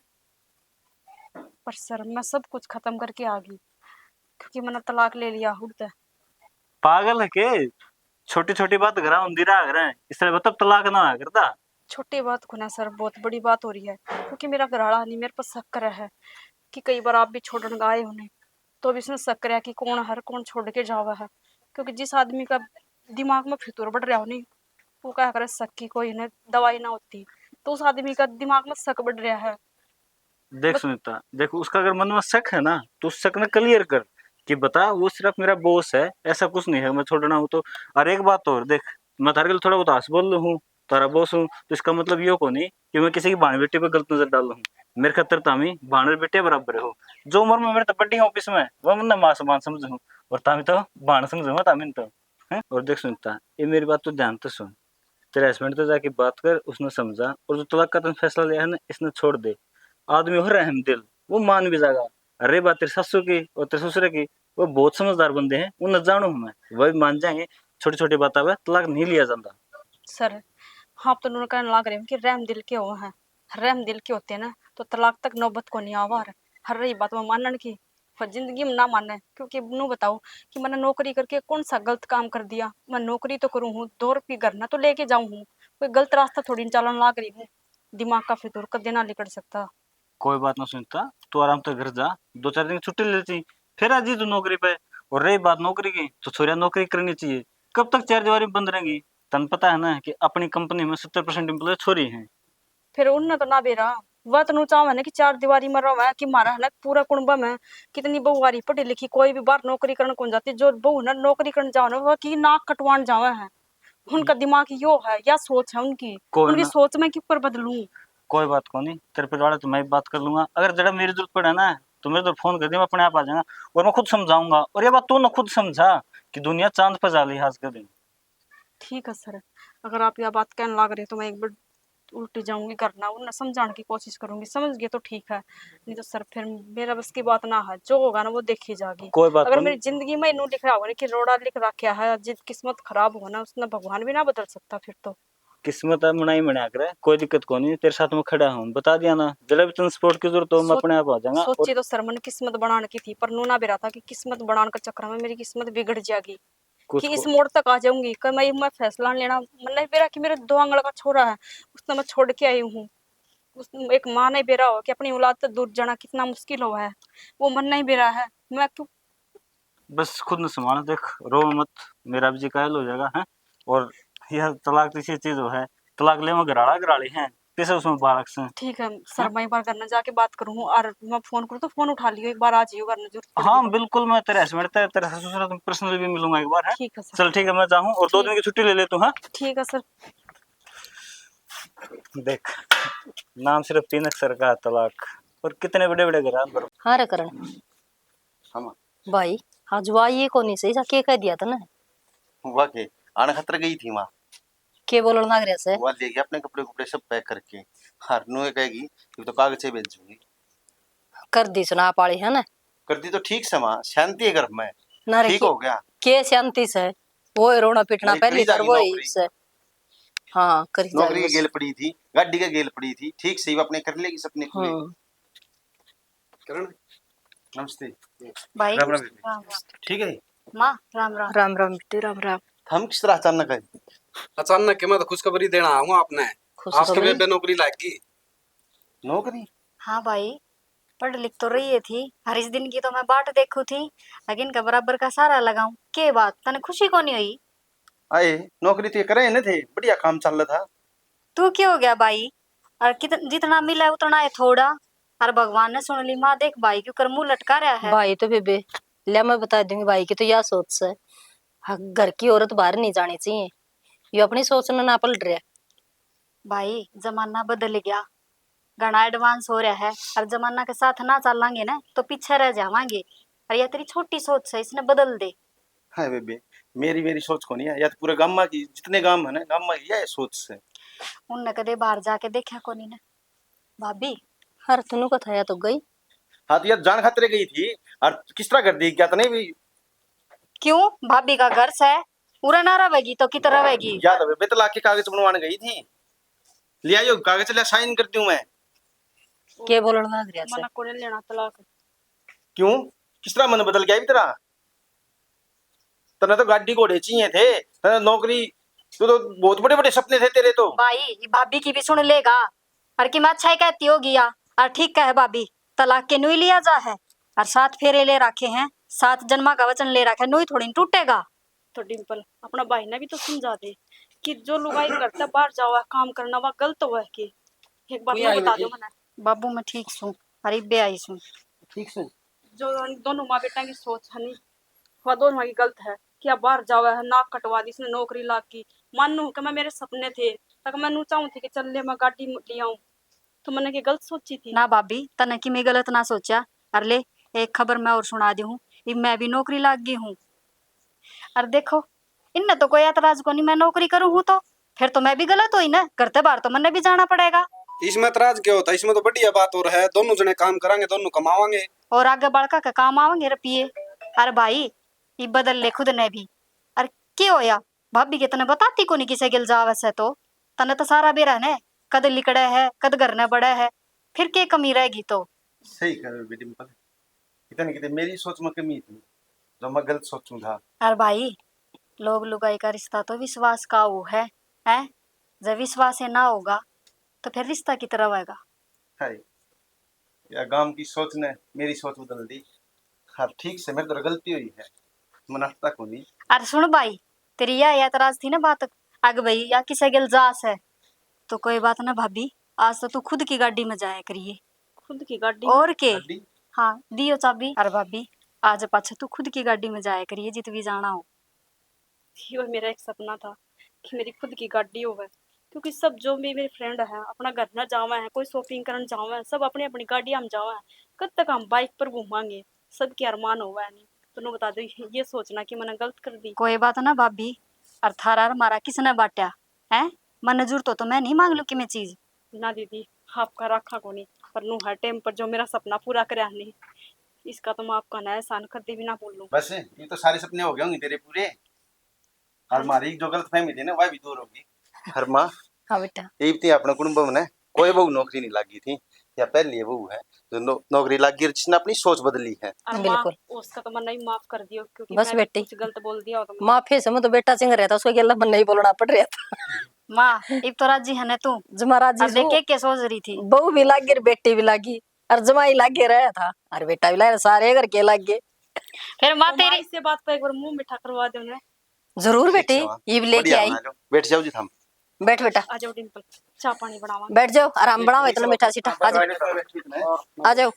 पर सर, मैं सब कुछ खत्म करके आ गई, क्योंकि मैंने तलाक ले लिया हुड़ तै। पागल है के? छोटी छोटी बात घरा होंदी रहा करे, इसलिए मतलब तलाक ना होया करता। छोटी बात को ना सर, बहुत बड़ी बात हो रही है, क्योंकि मेरा घरवाला नहीं मेरे पर शक करे है कि कई बार आप भी छोड़न का आए होने, तो भी इसने शक करे कि कौन हर कौन छोड़ के जावा है, क्योंकि जिस आदमी का दिमाग में फितूर बढ़ रहा हो नहीं, वो क्या करे शक की कोई ने दवाई ना होती, तो उस आदमी का दिमाग में शक बढ़ रहा है। देख बस। सुनीता, देख, उसका अगर मन में शक है ना, तो उस शक ने क्लियर कर कि बता, वो सिर्फ मेरा बॉस है, ऐसा कुछ नहीं है मैं छोड़ना हूँ तो। और एक बात और देख, मैं थारे के लिए थोड़ा बहुत हास बोल लूँ हूँ, तारा बॉस हूँ, तो इसका मतलब यो को नहीं कि मैं किसी की भाण बेटी पर गलत नजर डाल लूँ हूँ। मेरे खातर तामी भाण और बेटे बराबर हो। जो उम्र में मेरे तो बड्डी है ऑफिस में, वह मन मां समान समझ हूँ, और तामी तो भाण समझ हूँ तामी तो। हैं? और देख सुनीता, ये मेरी बात तो ध्यान से सुन। तेरे हस्बैंड तो जाके बात कर, उसने समझा, और जो तलाक का तन फैसला लिया है ना, इसने छोड़ दे। आदमी हो रहम दिल, वो मान भी जाएगा। अरे बात तेरे सासू की और तेरे ससुर की, वो बहुत समझदार बंदे हैं, उन्हें जानू हूं मैं, वह भी मान जाएंगे। छोटी छोटी बात पे तलाक नहीं लिया जाता। सर, आप तो उन्होंने कहने लाग रहे हो कि रहम दिल के हो हैं। रहम दिल के होते ना तो तलाक तक नौबत को नहीं आवा। हर रही बात में मानन की, पर जिंदगी में ना माने, क्योंकि नू बताओ कि मैंने नौकरी करके कौन सा गलत काम कर दिया? मैं नौकरी तो करूँ हूँ, दो रुपये घर ना तो लेके जाऊँ हूँ, कोई गलत रास्ता थोड़ी न चालन लाग रही हूँ। दिमाग का फितूर कदे ना लिकड़ सकता। कोई बात ना सुनीता, तू आराम से घर जा, दो चार दिन की छुट्टी ले लेती, फिर आ जी तू नौकरी पे। और रही बात नौकरी की, तो छोरिया नौकरी करनी चाहिए। कब तक चार दीवारी में बंद रहेंगी? तन पता है ना कि अपनी कंपनी में सत्तर परसेंट एम्प्लॉय छोरी हैं। फिर उनने तो ना बेरा, वह तो नू चाहे ना कि चार दीवारी में रहे, कि म्हारा है ना पूरा कुणबा में कितनी बहू आ रही पढ़ी लिखी, कोई भी बाहर नौकरी करने कौन जाती, जो बहू ना नौकरी करने जाओ ना, वह की नाक कटवान जावे है। उनका दिमाग यो है, या सोच है उनकी, कोई उनकी ना। सोच में के ऊपर बदलूं। कोई बात को नहीं, तेरे परिवार तो मैं बात कर लूंगा। अगर जरा मेरी जरूरत पड़े ना, तो मेरे तो फोन कर दे, मैं अपने आप आ जाऊंगा और मैं खुद समझाऊंगा। और ये बात तू ना खुद समझा कि दुनिया चांद पे जा ली आज के दिन। ठीक है सर, अगर आप यह बात कहने लाग रहे तो मैं एक बार उल्टी जाऊंगी घर ना, उन्हें समझाने की कोशिश करूंगी, समझ गए तो ठीक है, नहीं तो सर फिर मेरा बस की बात ना है, जो होगा ना वो देखी जाएगी। कोई बात अगर नहीं। मेरी जिंदगी में इन्हों लिख रहा होगा ना कि रोड़ा लिख रखा है, जिस किस्मत खराब हो ना उसने भगवान भी ना बदल सकता फिर तो। किस्मत है, मनाई मना करे, कोई दिक्कत कोनी, तेरे साथ में खड़ा हूँ, बता दिया ना, जरा भी तुम सपोर्ट की जरूरत हो, मैं सोच-, अपने आप आ जाऊंगा। और सोची तो सर मैंने किस्मत बनाने की थी, पर नूना बेरा था कि किस्मत बनाने के चक्कर में मेरी किस्मत बिगड़ जाएगी, कुछ कि इस को- मोड़ तक आ जाऊंगी, कि मैं, मैं फैसला नहीं लेना। मैंने बेरा कि मेरे दो आंगल का छोरा है, उसने मैं छोड़ के आई हूँ। उस, एक माँ नहीं बेरा हो कि अपनी औलाद से दूर जाना कितना मुश्किल हो है, वो मन नहीं बेरा है। मैं क्यों बस खुद न संभाल, देख, रो मत, मेरा भी जी कायल हो जाएगा, हैं? और यह तलाक तो इसी चीज हो है, तलाक ले में घराला घराली हैं, किसे उसमें बालक से, ठीक है सर, हैं? मैं एक बार घर में जाके बात करूँ हूँ, और मैं फोन करूँ तो फोन उठा लियो, एक बार आ जाइयो घर में जरूर। हाँ, बिल्कुल, मैं तेरे हस्बैंड, तेरे, तेरे ससुर से पर्सनल भी मिलूंगा एक बार, है? ठीक है सर। चल, ठीक है, मैं जाऊँ और दो ठीक। दिन की छुट्टी ले ले तू, हाँ? ठीक है सर। देख, नाम सिर्फ तीन अक्षर का है, तलाक, और कितने बड़े बड़े घर हैं। हाँ रे करण। हाँ माँ। भाई, आज वो आई ही कोनी सही सा, के कह दिया तने? वाह के, आने खातर गई थी माँ। के बोलण लाग रहा से? वो ले गई अपने कपड़े कुपड़े सब पैक करके। हर नु ये कहेगी कि तो कागज से भेजूंगी। कर दी सुना पाली है ना? कर दी तो ठीक से माँ, शांति है घर में। ना रे, ठीक के, हो गया। के शांति से? वो ही रोना पिटना वही पहली करी कर जाएगी वो ही नौकरी। से। हाँ, करी नौकरी जाएगी के बस। गेल पड़ी थी, गाड़ी के गेल पड़ी थी, ठीक से ही वो अपने कर लेगी सपने पूरे। हम्म। करण, नमस्ते। भाई, राम राम बेटी। राम राम। ठीक है? माँ, राम राम। राम राम बेटी, राम राम। हम किस तरह अचानक आए? अचानक के मैं तो खुशखबरी देना आऊंगा आपने। खुशखबरी? आपके बेबे नौकरी लाग गई। नौकरी? हाँ भाई, पढ़ लिख तो रही है थी, हर इस दिन की तो मैं बाट देखू थी, लेकिन का बराबर का सारा लगाऊं। के बात, तने खुशी कोनी हुई? आए, नौकरी तो ये करे ने थे, बढ़िया काम चल रहा था। तू के हो गया भाई? और कित-, जितना मिला उतना है थोड़ा। और भगवान ने सुन ली माँ, देख भाई क्यों कर मुंह लटका रहा है। भाई तो बेबे, ले मैं बता दूंगी, भाई की तो या सोच से, ह-, घर की औरत बाहर नहीं जानी चाहिए, यो अपनी सोच ने ना पलट रहा। भाई, जमाना बदल गया, घणा एडवांस हो रहा है, और जमाना के साथ ना चलांगे ना तो पीछे रह जावांगे। और यह तेरी छोटी सोच है, इसने बदल दे। हाय बेबे, मेरी, मेरी सोच कोनी है, या तो पूरे गामा की, जितने गाम है ना, गामा की यह सोच से। उनने कदे बाहर जाके देखा कोनी ना। भाभी। हर तनु कथा या तो गई। हाँ, तो यार जान खातिर गई थी, और किस तरह कर दी क्या तने भी? क्यों? भाभी का घर से उरे ना रहेगी तो कित रहेगी? या तो बेबे तलाक के कागज बनवाने गई थी, ले आयो कागज, ले साइन कर दूं मैं। के बोलण लाग रहा से? मना कोने लेना तलाक। क्यों? किस तरह मन बदल गया भी तेरा? तने तो गाड़ी घोड़े चाहिए थे, तने नौकरी, तू तो बहुत बड़े बड़े सपने थे तेरे तो। भाई, ये भाभी की भी सुन लेगा, और कि मैं अच्छा ही कहती होगी या, और ठीक कहे भाभी, तलाक के नुई लिया जा है, और सात फेरे ले रखे हैं, सात जन्मा का वचन ले रखा है, नुई थोड़ी न टूटेगा। तो डिम्पल, अपना भाई ने भी तो समझा दे कि जो लुगाई घर से बाहर जावा है काम करना, वह गलत हुआ है कि? एक बार कोई मैं आई बता दो बेटी। मना। बाबू, मैं ठीक सूं, अरे इब्बे आई सूं। ठीक सूं। जो दोनों माँ बेटा की सोच है नी, वह दोनों की गलत है। क्या बाहर जावा है, नाक कटवा दी इसने, नौकरी लाग गई। मानू कि मैं, मेरे सपने थे, तक मैं नू चाहूँ थी कि चल ले मैं गाड़ी ले आऊं, तो मैंने के गलत सोची थी? ना भाभी, तने कि मैं गलत ना सोचा। अरे ले, एक खबर मैं और सुना दी हूँ, इब मैं भी नौकरी लाग गई हूँ। अरे देखो, इनने तो कोई एतराज कोनी, मैं नौकरी करूँ हूँ तो, फिर तो मैं भी गलत हुई ना, घर ते बाहर तो मन्ने भी जाना पड़ेगा। इसमें एतराज क्या होता है, इसमें तो बढ़िया बात और है, दोनों जने काम करांगे, दोनों कमावांगे। और आगे बालका के काम आवेंगे रुपये। अरे भाई, ये बदल ले खुद ने भी। अरे के होया, भाभी के तने बताती कोनी किसे गेल जावे से तो, तने तो सारा बेरा ने, कद लिकड़े है, कद घर ने बड़े है, फिर के कमी रहेगी तो? सही कह रहे हो बेटी, मतलब, कितने कितने मेरी सोच में कमी थी, जो मैं गलत सोचूं था। अरे भाई, लोग लुगाई का रिश्ता तो विश्वास का वो है, हैं? जब विश्वास ही ना होगा, तो फिर रिश्ता कित रहेगा? हाय, या गांव की सोच ने मेरी सोच बदल दी। हाँ, ठीक से मेरे तो गलती हुई है, मनाता कोनी। अरे सुन भाई, तेरी या एतराज थी ना बात, अग भाई या किसे गेल जा से, तो कोई बात ना भाभी, आज तो तू खुद की गाड़ी में जाया करिए। खुद की गाड़ी? और के? गाड़ी? हाँ, दियो चाबी। अरे भाभी, आज पाछे तू खुद की गाड़ी में जाया करिए जित भी जाना हो। यो मेरा एक सपना था कि मेरी खुद की गाड़ी होवे, क्योंकि सब जो भी मेरे फ्रेंड हैं अपना घर ना जावे हैं, कोई शॉपिंग करन जावे हैं, सब अपनी अपनी गाड़ियां में जावे हैं। कब तक हम बाइक पर घूमांगे? सबके अरमान होवे है नहीं। तन्नू बता दो, ये सोचना कि मैंने गलत कर दी। कोई बात ना भाभी, अर थारा अर मारा किसने बांटा है? मन्ने जरूरत हो तो मैं नहीं मांग लूं कि मैं चीज, ना दीदी, आपका राखा कोनी, पर नू हर टाइम पर जो मेरा सपना पूरा करया नहीं, इसका तो मैं आपका ना एहसान कदी भी ना भूलूं। बस, ये तो सारे सपने हो गए होंगे तेरे पूरे। और हमारी जो गलतफहमी थी ना, वह भी दूर होगी। हर माँ, हाँ बेटा। इब ती अपने कुटुंब में कोई बहू नौकरी नहीं लागी थी, या पहली ये बहू है जो नौ-, नौकरी लागी और जिसने अपनी सोच बदली है। और माँ, बिल्कुल। उसका तो मैंने ही माफ कर दियो, क्योंकि बस मैंने बेटी। कुछ गलत बोल दिया हो तो माँ। माफी से मैं तो बेटा सिंह रहता, उसको गेला मन्ना ही बोलना पड़ रहा था। माँ, इब तो राजी है ना तू? जमा राजी अब देख सू। के, के सोच रही थी। बहू भी लागी और बेटी भी लागी और जमाई लागे रहा था और बेटा भी लागे, सारे घर के लागे। फिर माँ तो माँ, तेरी इससे बात पर एक बार मुंह मीठा करवा दो ना। जरूर बेटी, अच्छा, ये भी लेके बढ़िया आई। बना लो। बैठ जाओ जी थम। बैठ बेटा, आ जाओ डिम्पल, चाय पानी बनावा। बैठ जाओ, आराम बनाओ, इतना मीठा सीठा। आ जाओ, आ जाओ।